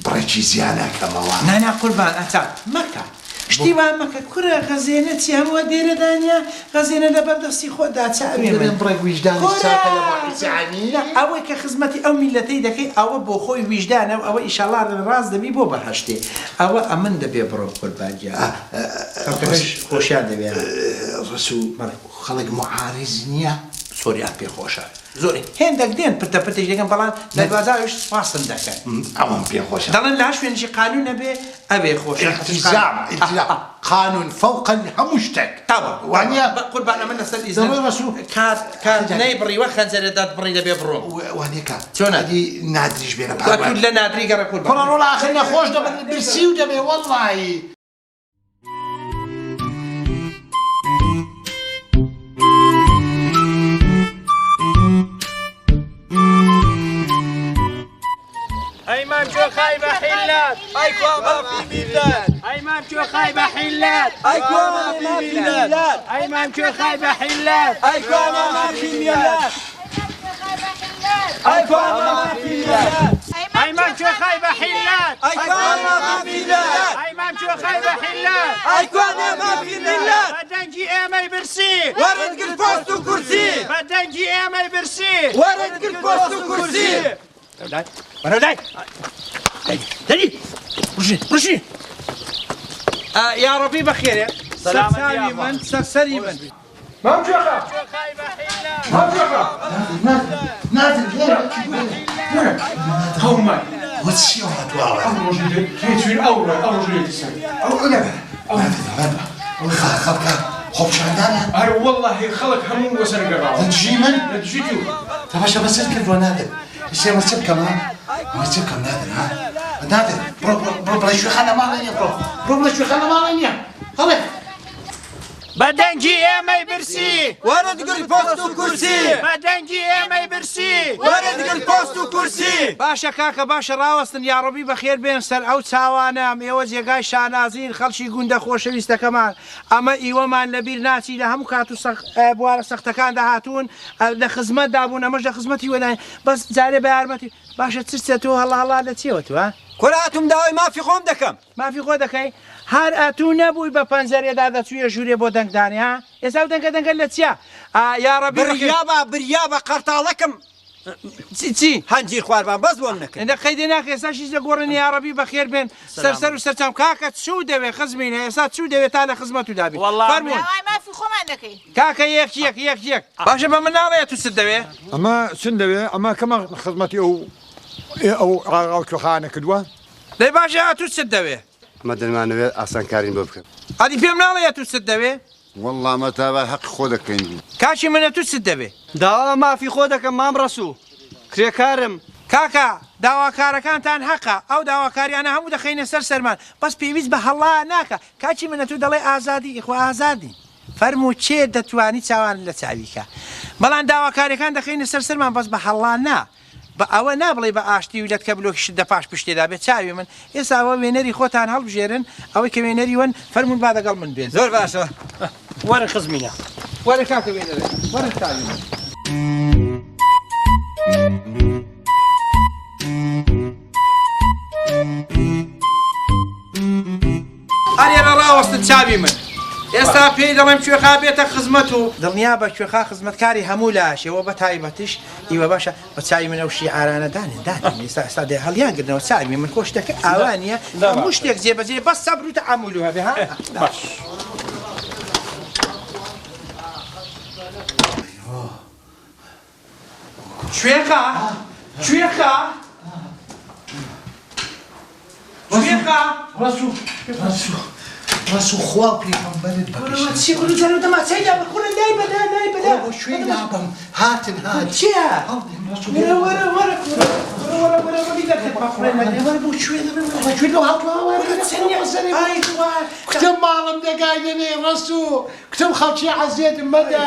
[SPEAKER 1] بڕێکی زیانەکەمەوە.
[SPEAKER 2] نا نا قوربان ئەتا مەکە. شتی وا مەکە کورە خەزێنە چی هەمووە دێرەدا نیە خەزێنە لەبەر دەستی خۆتدا چاوی من
[SPEAKER 1] دەڵێم بڕێک ویژدانیش
[SPEAKER 2] کورە
[SPEAKER 1] چاکە لە بۆ عیسانی.
[SPEAKER 2] نا ئەوەی کە خزمەتی ئەو میللەتەی دەکەی ئەوە بۆ خۆی ویژدانە و ئەوە ئیشەڵا ڕاست دەبی بۆ بەهەشتێ ئەوە ئەمن دەبێ بڕۆم قوربان گیان خەڵکەکەش خۆشیان دەوێ.
[SPEAKER 1] ڕەسوو خەڵک موعاریز نیە؟
[SPEAKER 2] زۆریان پێ خۆشە. زۆر هێندەک دێن پرتە پرتێک دەکەن بەڵام لە دواجاریش سوپاستم دەکەن.
[SPEAKER 1] ئەوەم پێ خۆشە.
[SPEAKER 2] دەڵێن لە هەر شوێنێکی قانوون نەبێ ئەوێ خۆشە.
[SPEAKER 1] ئیلتیزام ئیلتیزام قانوون فەوقە هەموو شتێک.
[SPEAKER 2] تەواو
[SPEAKER 1] وانیە؟
[SPEAKER 2] قوربان ئەمن لەسەر ئیزن
[SPEAKER 1] دەڵێ ڕەسوو
[SPEAKER 2] کات کات نەیبڕیوە خەنجەرێ دەتبڕی دەبێ بڕۆم.
[SPEAKER 1] وانیە کە
[SPEAKER 2] چۆنە؟
[SPEAKER 1] ئەدی نادریش بێنە
[SPEAKER 2] وە
[SPEAKER 1] پاروان.
[SPEAKER 2] تو لە نادری گەڕێ قوربان.
[SPEAKER 1] کوڕە ڕۆڵە ئاخر نەخۆش دەبن برسیو دەبێ وەڵڵاهی.
[SPEAKER 5] ئەی مام کوێخای بە حیلات
[SPEAKER 3] ئەی کوا مافی میللەت
[SPEAKER 5] ئەی مام کوێخای بە حیلات
[SPEAKER 3] ئەی کوا مافی میللەت
[SPEAKER 5] ئەی مام کوێخای بە حیلات
[SPEAKER 3] ئەی کوا مافی میللەت ئەی کوا مافی میللەت
[SPEAKER 5] ئەی مام کوێخای بە حیلات
[SPEAKER 3] ئەی کوا مافی میللەت
[SPEAKER 5] ئەی مام کوێخای بە حیلات
[SPEAKER 3] ئەی کوا مافی میللەت
[SPEAKER 5] بە دەنگی ئێمەی برسی
[SPEAKER 3] وەرت گرت پۆست و کورسی
[SPEAKER 5] بە دەنگی ئێمەی برسی
[SPEAKER 3] وەرت گرت پۆست و کورسی
[SPEAKER 2] وەرە لای دەری ڕژی ڕژی یاڕەبی بەخێرێ سەرچاوی من سەرسەری من
[SPEAKER 4] مام کوێخا مام کوێخا
[SPEAKER 1] نادر لێرە
[SPEAKER 4] قەومان
[SPEAKER 1] وە چی هاتووە
[SPEAKER 4] ئەو ڕۆژی لێ تێچوین ئەو ڕۆ ئەو ڕۆژی لێ تسەر ئەو عولەمە
[SPEAKER 1] خەڵکە خۆپیشاندانە
[SPEAKER 4] ئەرە وەڵڵاهی خەڵک هەموو وەسەر گەڕاوە
[SPEAKER 1] لە دژی من
[SPEAKER 4] لە دژی تو
[SPEAKER 1] تەماشا بەسەر کردووە نادر ئێستا ئەمە چ بکەم ها ئەمە چ بکەم نادر ها نادر بڕۆ بڕۆ بڕۆ بڵێ کوێخا لە ماڵێ نییە بڕۆ بڕۆ بڵێ کوێخا لە ماڵێ نییە هەڵێ
[SPEAKER 5] بە دەنگی ئێمەی برسی
[SPEAKER 3] وەرت گرت پۆست و کورسی
[SPEAKER 5] بە دەنگی ئێمەی برسی
[SPEAKER 3] وەرت گرت پۆست و کورسی
[SPEAKER 2] باشە کاکە باشە ڕاوەستن یاڕەبی بەخێر بێن سەر ئەو چاوانەم ئێوە جێگای شانازین خەڵکی گوندە خۆشەویستەکەمان ئەمە ئیوەمان لەبیر ناچی لە هەموو کات و بوارە سەختەکاندا هاتوون لە خزمەتدا بوون ئەمەش لە خزمەتی وەداین بەس جارێ بە یارمەتی باشە چرچە تۆ هەڵا هەڵا لە چیەوە تو ها؟
[SPEAKER 3] کورە هاتووم داوای مافی خۆم دەکەم.
[SPEAKER 2] مافی خۆ دەکەی؟ هەر ئەتوو نەبووی بە پەنجەرێدا دەچوویە ژوورێ بۆ دەنگدانێ ها؟ ئێستا ئەو دەنگە دەنگە لە چیە؟ ئا یاڕەبی بەخێر.
[SPEAKER 3] بریابا بریابا قەرتاڵەکم
[SPEAKER 2] چی چی؟
[SPEAKER 3] هەنجیر خواربان بەس بۆم نەکرد.
[SPEAKER 2] ئێ قەیدێ ناکە ئێستا هیچ لە گۆڕێ نیە یاڕەبی بەخێر بێن سەر سەر و سەرچاوم کاکە چوو دەوێ خزمینە ئێستا چوو دەوێ تا لە خزمەتو دابین فەرموون.
[SPEAKER 8] داوای مافی خۆمان دەکەین.
[SPEAKER 2] کاکە یەک یەک یەک یەک. باشە بە من ناڵێ ئەتوو چت دەوێ؟
[SPEAKER 6] ئەمە چم دەوێ ئەمە کەمە خزمەتی ئەو ئەو ئاغا و کوێخایانە کردووە.
[SPEAKER 2] دەی باشە ئەتوو چت دەوێ؟
[SPEAKER 6] ئەمە دەمانەوێت ئاسانکارین بۆ بکەن.
[SPEAKER 2] ئەدی پێم ناڵێ ئەتوو چت دەوێ؟
[SPEAKER 6] وەڵڵا ئەمە داوای هەقی خۆ دەکەین.
[SPEAKER 2] کاکی من ئەتوو چت دەوێ؟
[SPEAKER 7] داوا مافی خۆ دەکەم مام ڕەسوو کرێکارم.
[SPEAKER 2] کاکە داواکارەکانتان هەقە ئەو داواکاریانە هەموو دەخەینە سەر سەرمان بەس پێویست بە هەڵا ناکا کاکی من ئەتوو دەڵێی ئازادی ئیخوا ئازادین فەرموو کێ دەتوانی چاوانت لە چاوی کا بەڵام داواکاریەکان دەخەینە سەر سەرمان بەس بە هەڵا نا بە ئەوە نا بڵێی بە ئاشتی و لەتکە بلۆکیشت دە پاش پشتێدا بێ چاوی من ئێستا ئەوە وێنەری خۆتان هەڵبژێرن ئەوەی کە وێنەری وەن فەرموون با دەگەڵ من بێن.
[SPEAKER 3] زۆر باشە
[SPEAKER 5] وەرن خزمینە.
[SPEAKER 2] وەرن کاکە وێنەرەکە وەرن چاوی من. ئەرێ ڕاوەستن چاوی من ئێستا پێی دەڵێم کوێخا بێتە خزمەت و دڵنیا بە کوێخا خزمەتکاری هەموو لاشەوە بە تایبەتیش ئیوە باشە بە چاوی من ئەو شیعارانە دانێن دانێن ئێستا ئێستا دێ هەڵیان گرنەوە چاوی من خۆ شتەکە ئاوا نییە هەموو شتێک جێبەجێ بەس سەبر و تەعەمول هەبێ ها
[SPEAKER 4] باش.
[SPEAKER 2] کوێخا کوێخا کوێخا
[SPEAKER 1] ڕەسوو ڕەسوو ڕەسوو خوا و پێغەمبەرت بەگشت
[SPEAKER 2] چی کوڕ جارو دەما چای دابە کوڕە لای بەدا لای بەدا
[SPEAKER 1] بۆ کوێی لابەم هاتن هات
[SPEAKER 2] چییە
[SPEAKER 1] هەڵدێن ڕەسوو
[SPEAKER 2] وەرە وەرە وەرە کوڕە وەرە وەرە وەرە دەکەت بە کوڕە نەگرێ وەرە بۆ کوێ دەبم
[SPEAKER 1] وە کوێ لەو هاتووە
[SPEAKER 2] وەرە چەنیە ئای خوا
[SPEAKER 1] کوتم ماڵم دەگای دەنێ ڕەسوو کوتم خەڵکی عەزێت مەدە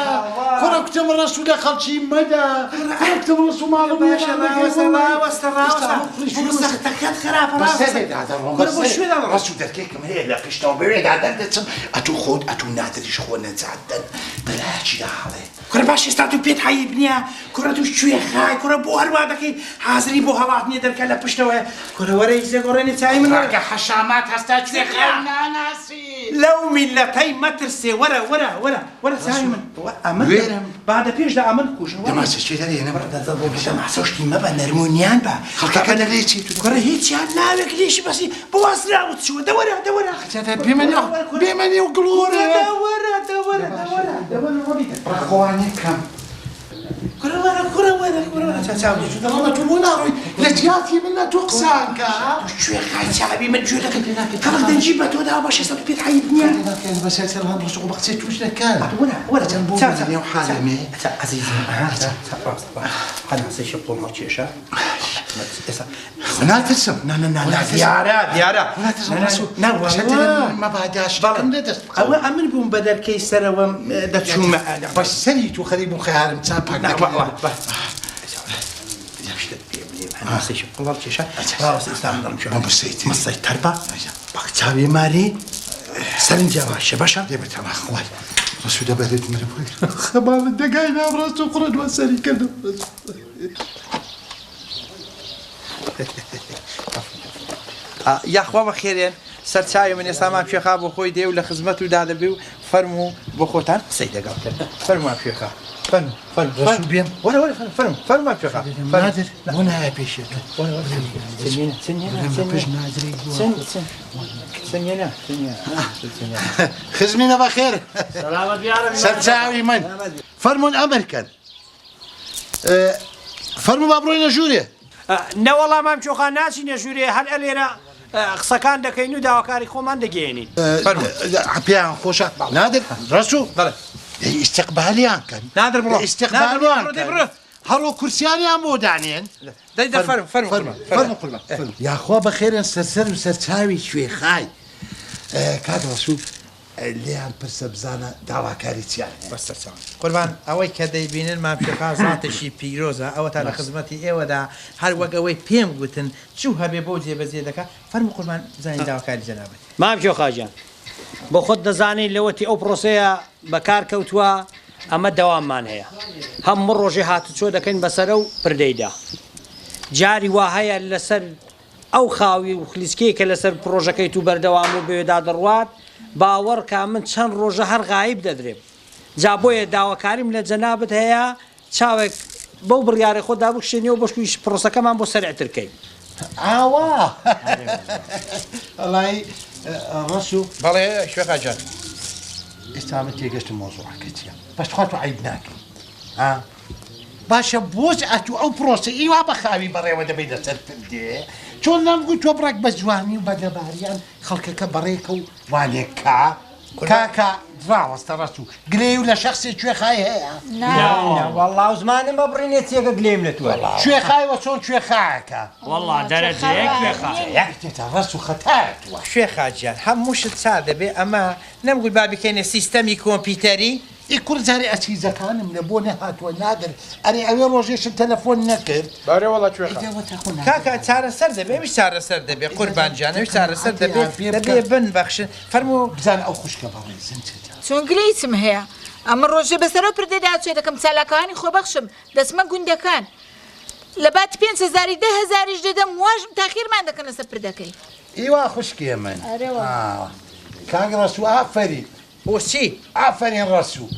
[SPEAKER 1] کوڕە کوتم ڕەسوو لە خەڵکی مەدە کوڕە کوتم ڕەسوو ماڵم
[SPEAKER 2] باشە ڕاوەستە ڕاوەستە ڕاوەستە بۆ سەختەکەت خراپە ڕاوەستە کوڕە بۆ کوێ دەڕۆم
[SPEAKER 1] ڕەسوو دەرکێکم هەیە لە پشتەوە بەوێدا دەردەچم ئەتوو خۆت ئەتوو نادریش خۆ نەجات دەن بەلایەکیدا هەڵێ
[SPEAKER 2] کوڕە باش ئێستا تو پێت عەیب نییە کوڕە تو کوێ خای کوڕە بۆ هەروا دەکەی حازری بۆ هەڵاتنی دەرکە لە پشتەوەیە کوڕە وەرە هیچ دەگۆڕێنێ چاوی من وەرە
[SPEAKER 1] کە حەشامات هەستا کوێ خای ناناسی.
[SPEAKER 2] لەو میللەتەی مەترسێ وەرە وەرە وەرە وەرە چاوی من ئەمن
[SPEAKER 1] وێرم.
[SPEAKER 2] با دە پێشدا ئەمن بکوژن وەرە.
[SPEAKER 1] دەماسە چێ دەرێ نە
[SPEAKER 2] دە دە بۆ دەماسە شتی مەبە نەرمونیان بە
[SPEAKER 1] خەڵکەکە دەلێ چی تو
[SPEAKER 2] کوڕە هیچیان ناوێک لێشی بەسی بۆ وازراوت چووە دە وەرە دە وەرە
[SPEAKER 1] بێمە نێو بێمە نێو گڵۆرە
[SPEAKER 2] دە وەرە دە وەرە دە وەرە دە وەرە ڕۆڵی دە.
[SPEAKER 1] ڕەخۆوانێ کەم
[SPEAKER 2] کوڕە وەرە کوڕە وەرە کوڕە وەرە چا چاو لێ چوو
[SPEAKER 1] دەڵێ تۆ بۆ ناڕۆی لە جیاتی من لە تۆ قسان کە
[SPEAKER 2] کوێخای چاوی من گوێ لەکە خەڵک دەنگی بە تۆ داوە بە 600 پێت عەیب نییە
[SPEAKER 1] بەسەر سەر هەم ڕسوق بە قسەی توش دەکەن
[SPEAKER 2] وەرە وەرە
[SPEAKER 1] چەند بۆ
[SPEAKER 2] چا چا
[SPEAKER 1] نێو حالەمێ
[SPEAKER 2] چا عەزیزم ئەها چا چا ڕاستە ڕاستە هەناسەیشی قوڵ هەڵکێشە ئێستا
[SPEAKER 1] ناترسم
[SPEAKER 2] نا نا نا نا دیارە دیارە
[SPEAKER 1] ناترسم
[SPEAKER 2] نا، نا،
[SPEAKER 1] ڕسوق
[SPEAKER 2] نا والله.
[SPEAKER 1] مەبادا شتەکەم لە دەست
[SPEAKER 2] ئەوە ئەمن بووم بە دەرکەی سەرەوەم دەچوومە
[SPEAKER 1] بەس سەری تو خەریک بوو خەیارم چا پاک
[SPEAKER 2] نا،
[SPEAKER 1] دەکەم.
[SPEAKER 2] وا، وا، شتت پێ بلێم هەناسەیشی قوڵ هەڵکێشە ڕاوەستە ئێستا من دەڵێم
[SPEAKER 1] بۆ مسەیتر.
[SPEAKER 2] مسەیتەر بە بەک چاوی ماری سەرنجیا باشە باشە
[SPEAKER 1] دێ بەتەما خوای ڕسوو دەبەرێت مرم خەماڵت دەگای نام ڕاست و قڕت وە سەری کردم
[SPEAKER 2] یاخوا بەخێرێن سەرچاوی من ئێستا مام کوێخا بۆ خۆی دێ و لە خزمەت و دادەبێ و فەرموو بۆ خۆتان قسەی لەگەڵ کرد فەرموو مام کوێخا فەرموو فەرموو
[SPEAKER 1] ڕەسوو بێم؟
[SPEAKER 2] وەرە وەرە فەرموو فەرموو فەرموو مام کوێخا فەرموو.
[SPEAKER 1] نادر بۆ نایە پێشێت
[SPEAKER 2] وەرە وەرە چنینە چنینە
[SPEAKER 1] پشت نادری
[SPEAKER 2] چنینە چنینە چنینە
[SPEAKER 1] خزمینە بەخێر
[SPEAKER 5] سەلامەت بیارم
[SPEAKER 1] سەرچاوی من فەرموون ئەمر کەن فەرموو با بڕۆینە ژوورێ
[SPEAKER 5] نەوەڵا مام چۆخان ناچینە ژوورێ هەر ئەلێرە قسەکان دەکەین و داواکاری خۆمان دەگەیەنین
[SPEAKER 1] پێیان خۆشە نادر ڕەسوو
[SPEAKER 2] بەڵێ.
[SPEAKER 1] ئیستیقبالیان کەن
[SPEAKER 2] نادر بڕۆ.
[SPEAKER 1] ئیستیقبالیان
[SPEAKER 2] نادر بڕۆ، دەی
[SPEAKER 1] کەن
[SPEAKER 2] بڕۆ.
[SPEAKER 1] هەڕۆ کورسیانیان بۆ دانێن
[SPEAKER 2] دەی دە فەرموو فەرموو
[SPEAKER 1] فەرموو فەرموو قوربان فەرموو. یاخوا بەخێرن سەرسەر و سەرچاوی کوێخای کاک ڕەسوو لێیان پرسە بزانە داواکاری چیان هەیە
[SPEAKER 2] بەسەر چاوان قوربان ئەوەی کە دەیبینن مام کوێخا زاتێکی پیرۆزە ئەوە تا لە خزمەتی ئێوەدا هەر وەک ئەوەی پێم گوتن چوو هەبێ بۆ جێبەجێ دەکا فەرموو قوربان بزانین داواکاری جەنابت.
[SPEAKER 5] مام کوێخا گیان بۆ خۆت دەزانی لەوەتی ئەو پرۆسەیە بەکار کەوتووە ئەمە دەواممان هەیە هەموو ڕۆژێ هاتوچۆ دەکەین بەسەرە و پردەیدا جاری وا هەیە لەسەر ئەو خاوی و خلیسکەی کە لەسەر پرۆژەکەی تو بەردەوام و بەوێدا دەڕوات باوەڕکە من چەند ڕۆژە هەر غایب دەدرێم جا بۆیە داواکاریم لە جەنابت هەیە چاوێک بەو بڕیارەی خۆتدا بکشێنیەوە بەشکویش پرۆسەکەمان بۆ سەریعتر کەی.
[SPEAKER 1] ئاوا وەڵای ڕەسوو.
[SPEAKER 2] بەڵێ کوێخا گیان.
[SPEAKER 1] ئێستا من تێگەشتم مەوزوعەکە چییە بەس تخوا تۆ عەیب ناکەی ها باشە بۆچ ئەتوو ئەو پرۆسە ئی وا بە خاوی بەڕێوە دەبەی لەسەر پردێ چۆن نەمگوت تۆ بڕێک بە جوانی و بە لەباریان خەڵکەکە بەڕێکە و وانێک کا کاکە ڕاوەستە ڕەسوو گلەیی و لە شەخسێ کوێخای هەیە؟
[SPEAKER 3] نا وەڵا و زمانم ئەبڕینێ چێکە گلەییم لە تووە.
[SPEAKER 1] کوێخای وە چۆن کوێخایەکە؟
[SPEAKER 5] وەڵا دەرەجەیەک کوێخا.
[SPEAKER 1] یەک ڕەسوو خەتایە تووە.
[SPEAKER 2] کوێخا گیان هەموو شت چا دەبێ ئەمە نەمگوت با بیکەینە سیستەمی کۆمپیوتەری؟
[SPEAKER 1] ئی کوڕ جارێ ئەچیزەکانم لە بۆ نەهاتووە نادر ئەرێ ئەوێ ڕۆژێشم تەلەفۆن نەکرد.
[SPEAKER 4] بەرێ وەڵا کوێخا.
[SPEAKER 2] کاکە چارەسەر دەبێ ئەویش چارەسەر دەبێ قوربان گیان ئەویش چارەسەر دەبێ دەبێ بن بەخشن فەرموو.
[SPEAKER 1] بزانە ئەو خوشکە بەڕێزم چەتە.
[SPEAKER 8] چۆن گلەیی چم هەیە ئەمە ڕۆژێ بەسەر ئەو پردەدا چێ دەکەم چالاکوانی خۆبەخشم دەچمە گوندەکان لە باتی پێنج هەزاری دە هەزاریش دەدەم واش تاخیرمان دەکەن لەسەر پردەکەی.
[SPEAKER 1] ئیوا خوشکێ من.
[SPEAKER 8] ئەرێ وەڵا.
[SPEAKER 1] کاک ڕەسوو ئافەرین.
[SPEAKER 2] بۆچی؟
[SPEAKER 1] ئافەرین ڕەسوو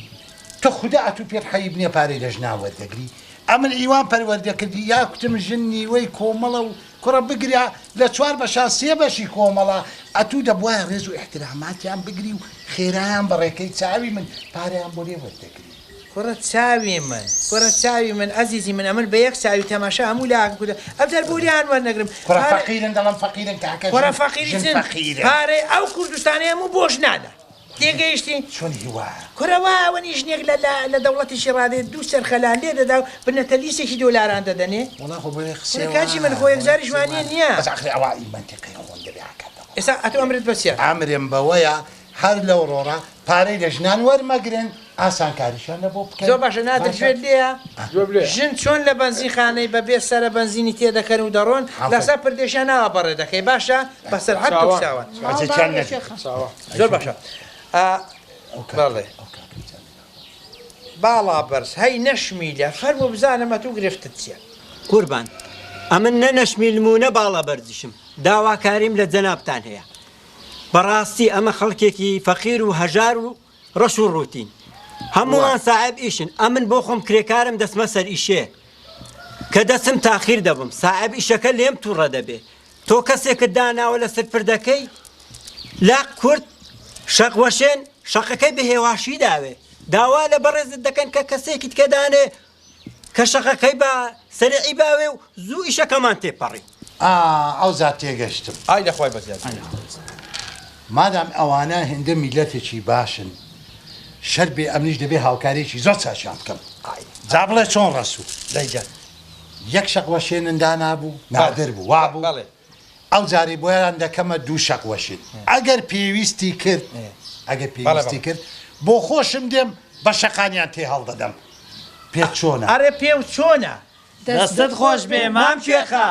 [SPEAKER 1] تۆ خودا ئەتوو پێت حەیب نیە پارەی لە ژنان وەردەگری ئەمن ئیوان پەروەردە کردی یا کوتم ژن نیوەی کۆمەڵە و کوڕە بگرە لە چوار بەشا سێ بەشی کۆمەڵە ئەتوو دەبوایە ڕێز و ئیحتراماتیان بگری و خێرایان بەڕێکەی چاوی من پارەیان بۆ لێ وەردەگری.
[SPEAKER 2] کوڕە چاوی من کوڕە چاوی من ئەزیزی من ئەمن بە یەک چاوی تەماشا هەموو لاکم کردوە ئەمجار بۆ لێیان وەرنەگرم
[SPEAKER 1] کوڕە فەقیرن دەڵێم فەقیرن کاکە
[SPEAKER 2] کوڕە فەقیری
[SPEAKER 1] ژن
[SPEAKER 2] چن
[SPEAKER 1] فەقیرن.
[SPEAKER 2] پارەی ئەو کوردستانەی هەموو بۆ ژنانە تێگەیشتی
[SPEAKER 1] چۆن هیوایە
[SPEAKER 2] کوڕە وا ئەوەنی ژنێک لە لە لە دەوڵەتێکی ڕادێ دوو چەرخەلان لێ دەدا و بنەتەلیسێکی دۆلاران دەدەنێ
[SPEAKER 1] وەڵا خۆ بۆیە قسەی
[SPEAKER 2] کوڕە کاکی من خۆ یەکجاریش وانیە نییە
[SPEAKER 1] بەس ئاخری ئەوە ئی مەنتیقەی خۆم دەبێ ئاکاتەوە
[SPEAKER 2] ئێستا ئەتۆ ئەمرت بە چیە
[SPEAKER 1] ئەمرم بەوەیە هەر لەو ڕۆڕە پارەی لە ژنان وەرمەگرن ئاسانکاریشیان لە بۆ بکەن.
[SPEAKER 2] زۆر باشە نادر
[SPEAKER 1] باشە.
[SPEAKER 2] گوێت لێیە؟
[SPEAKER 4] گوێم لێیە.
[SPEAKER 2] ژن چۆن لە بەنزینخانەی بە بێ سەرە بەنزینی تێدەکەن و دەڕۆن لەسەر پردێشیان ناوە بەڕێ دەکەی باشە بەسەر هەر
[SPEAKER 4] چاوان.
[SPEAKER 2] چاوان.
[SPEAKER 1] ئەجێکیان نەبێ.
[SPEAKER 4] چاوان.
[SPEAKER 2] زۆر باشە ئا بەڵێ باڵا بەرز هەی نەشمیلە فەرموو بزانم ئەتوو گرفتت چیە؟
[SPEAKER 3] قوربان ئەمن نە نەشمیلم و نە باڵا بەرزیشم داواکاریم لە جەنابتان هەیە. بەڕاستی ئەمە خەڵکێکی فەقیر و هەژار و ڕەش و ڕووتین. هەمووان ساحێب ئیشن. ئەمن بۆ خۆم کرێکارم دەچمە سەر ئیشێ. کە دەچم تاخیر دەبم. ساحێب ئیشەکە لێم تووڕە دەبێ. تۆ کەسێکت داناوە لەسەر پردەکەی لاق کورد شەق وەشێن شەقەکەی بە هێواشی داوێ. داوا لە بەڕێزت دەکەن کە کەسێکی تکە دانێ کە شەقەکەی بە سەریعی باوێ و زوو ئیشەکەمان تێپەڕی.
[SPEAKER 1] ئا ئەوجا تێگەشتم.
[SPEAKER 4] ئای لە خوای بەزیاد.
[SPEAKER 1] مادام ئەوانە هێندە میللەتێکی باشن شەرت بێ ئەمنیش دەبێ هاوکاریەکی زۆر چاکیان بکەم. جا بڵێ چۆن ڕەسوو؟
[SPEAKER 2] دەی جا.
[SPEAKER 1] یەک شەق وەشێنن دانابوو نادر بوو وابوو؟
[SPEAKER 2] بەڵێ.
[SPEAKER 1] ئەو جارەی بۆیان دەکەمە دوو شەق وەشێن ئەگەر پێویستی کرد ئەگەر پێویستی کرد بۆ خۆشم دێم بە شەقانیان تێ هەڵدەدەم پێت چۆنە؟
[SPEAKER 2] ئەرێ پێو چۆنە؟
[SPEAKER 5] دەستت خۆش بێ مام کوێخا.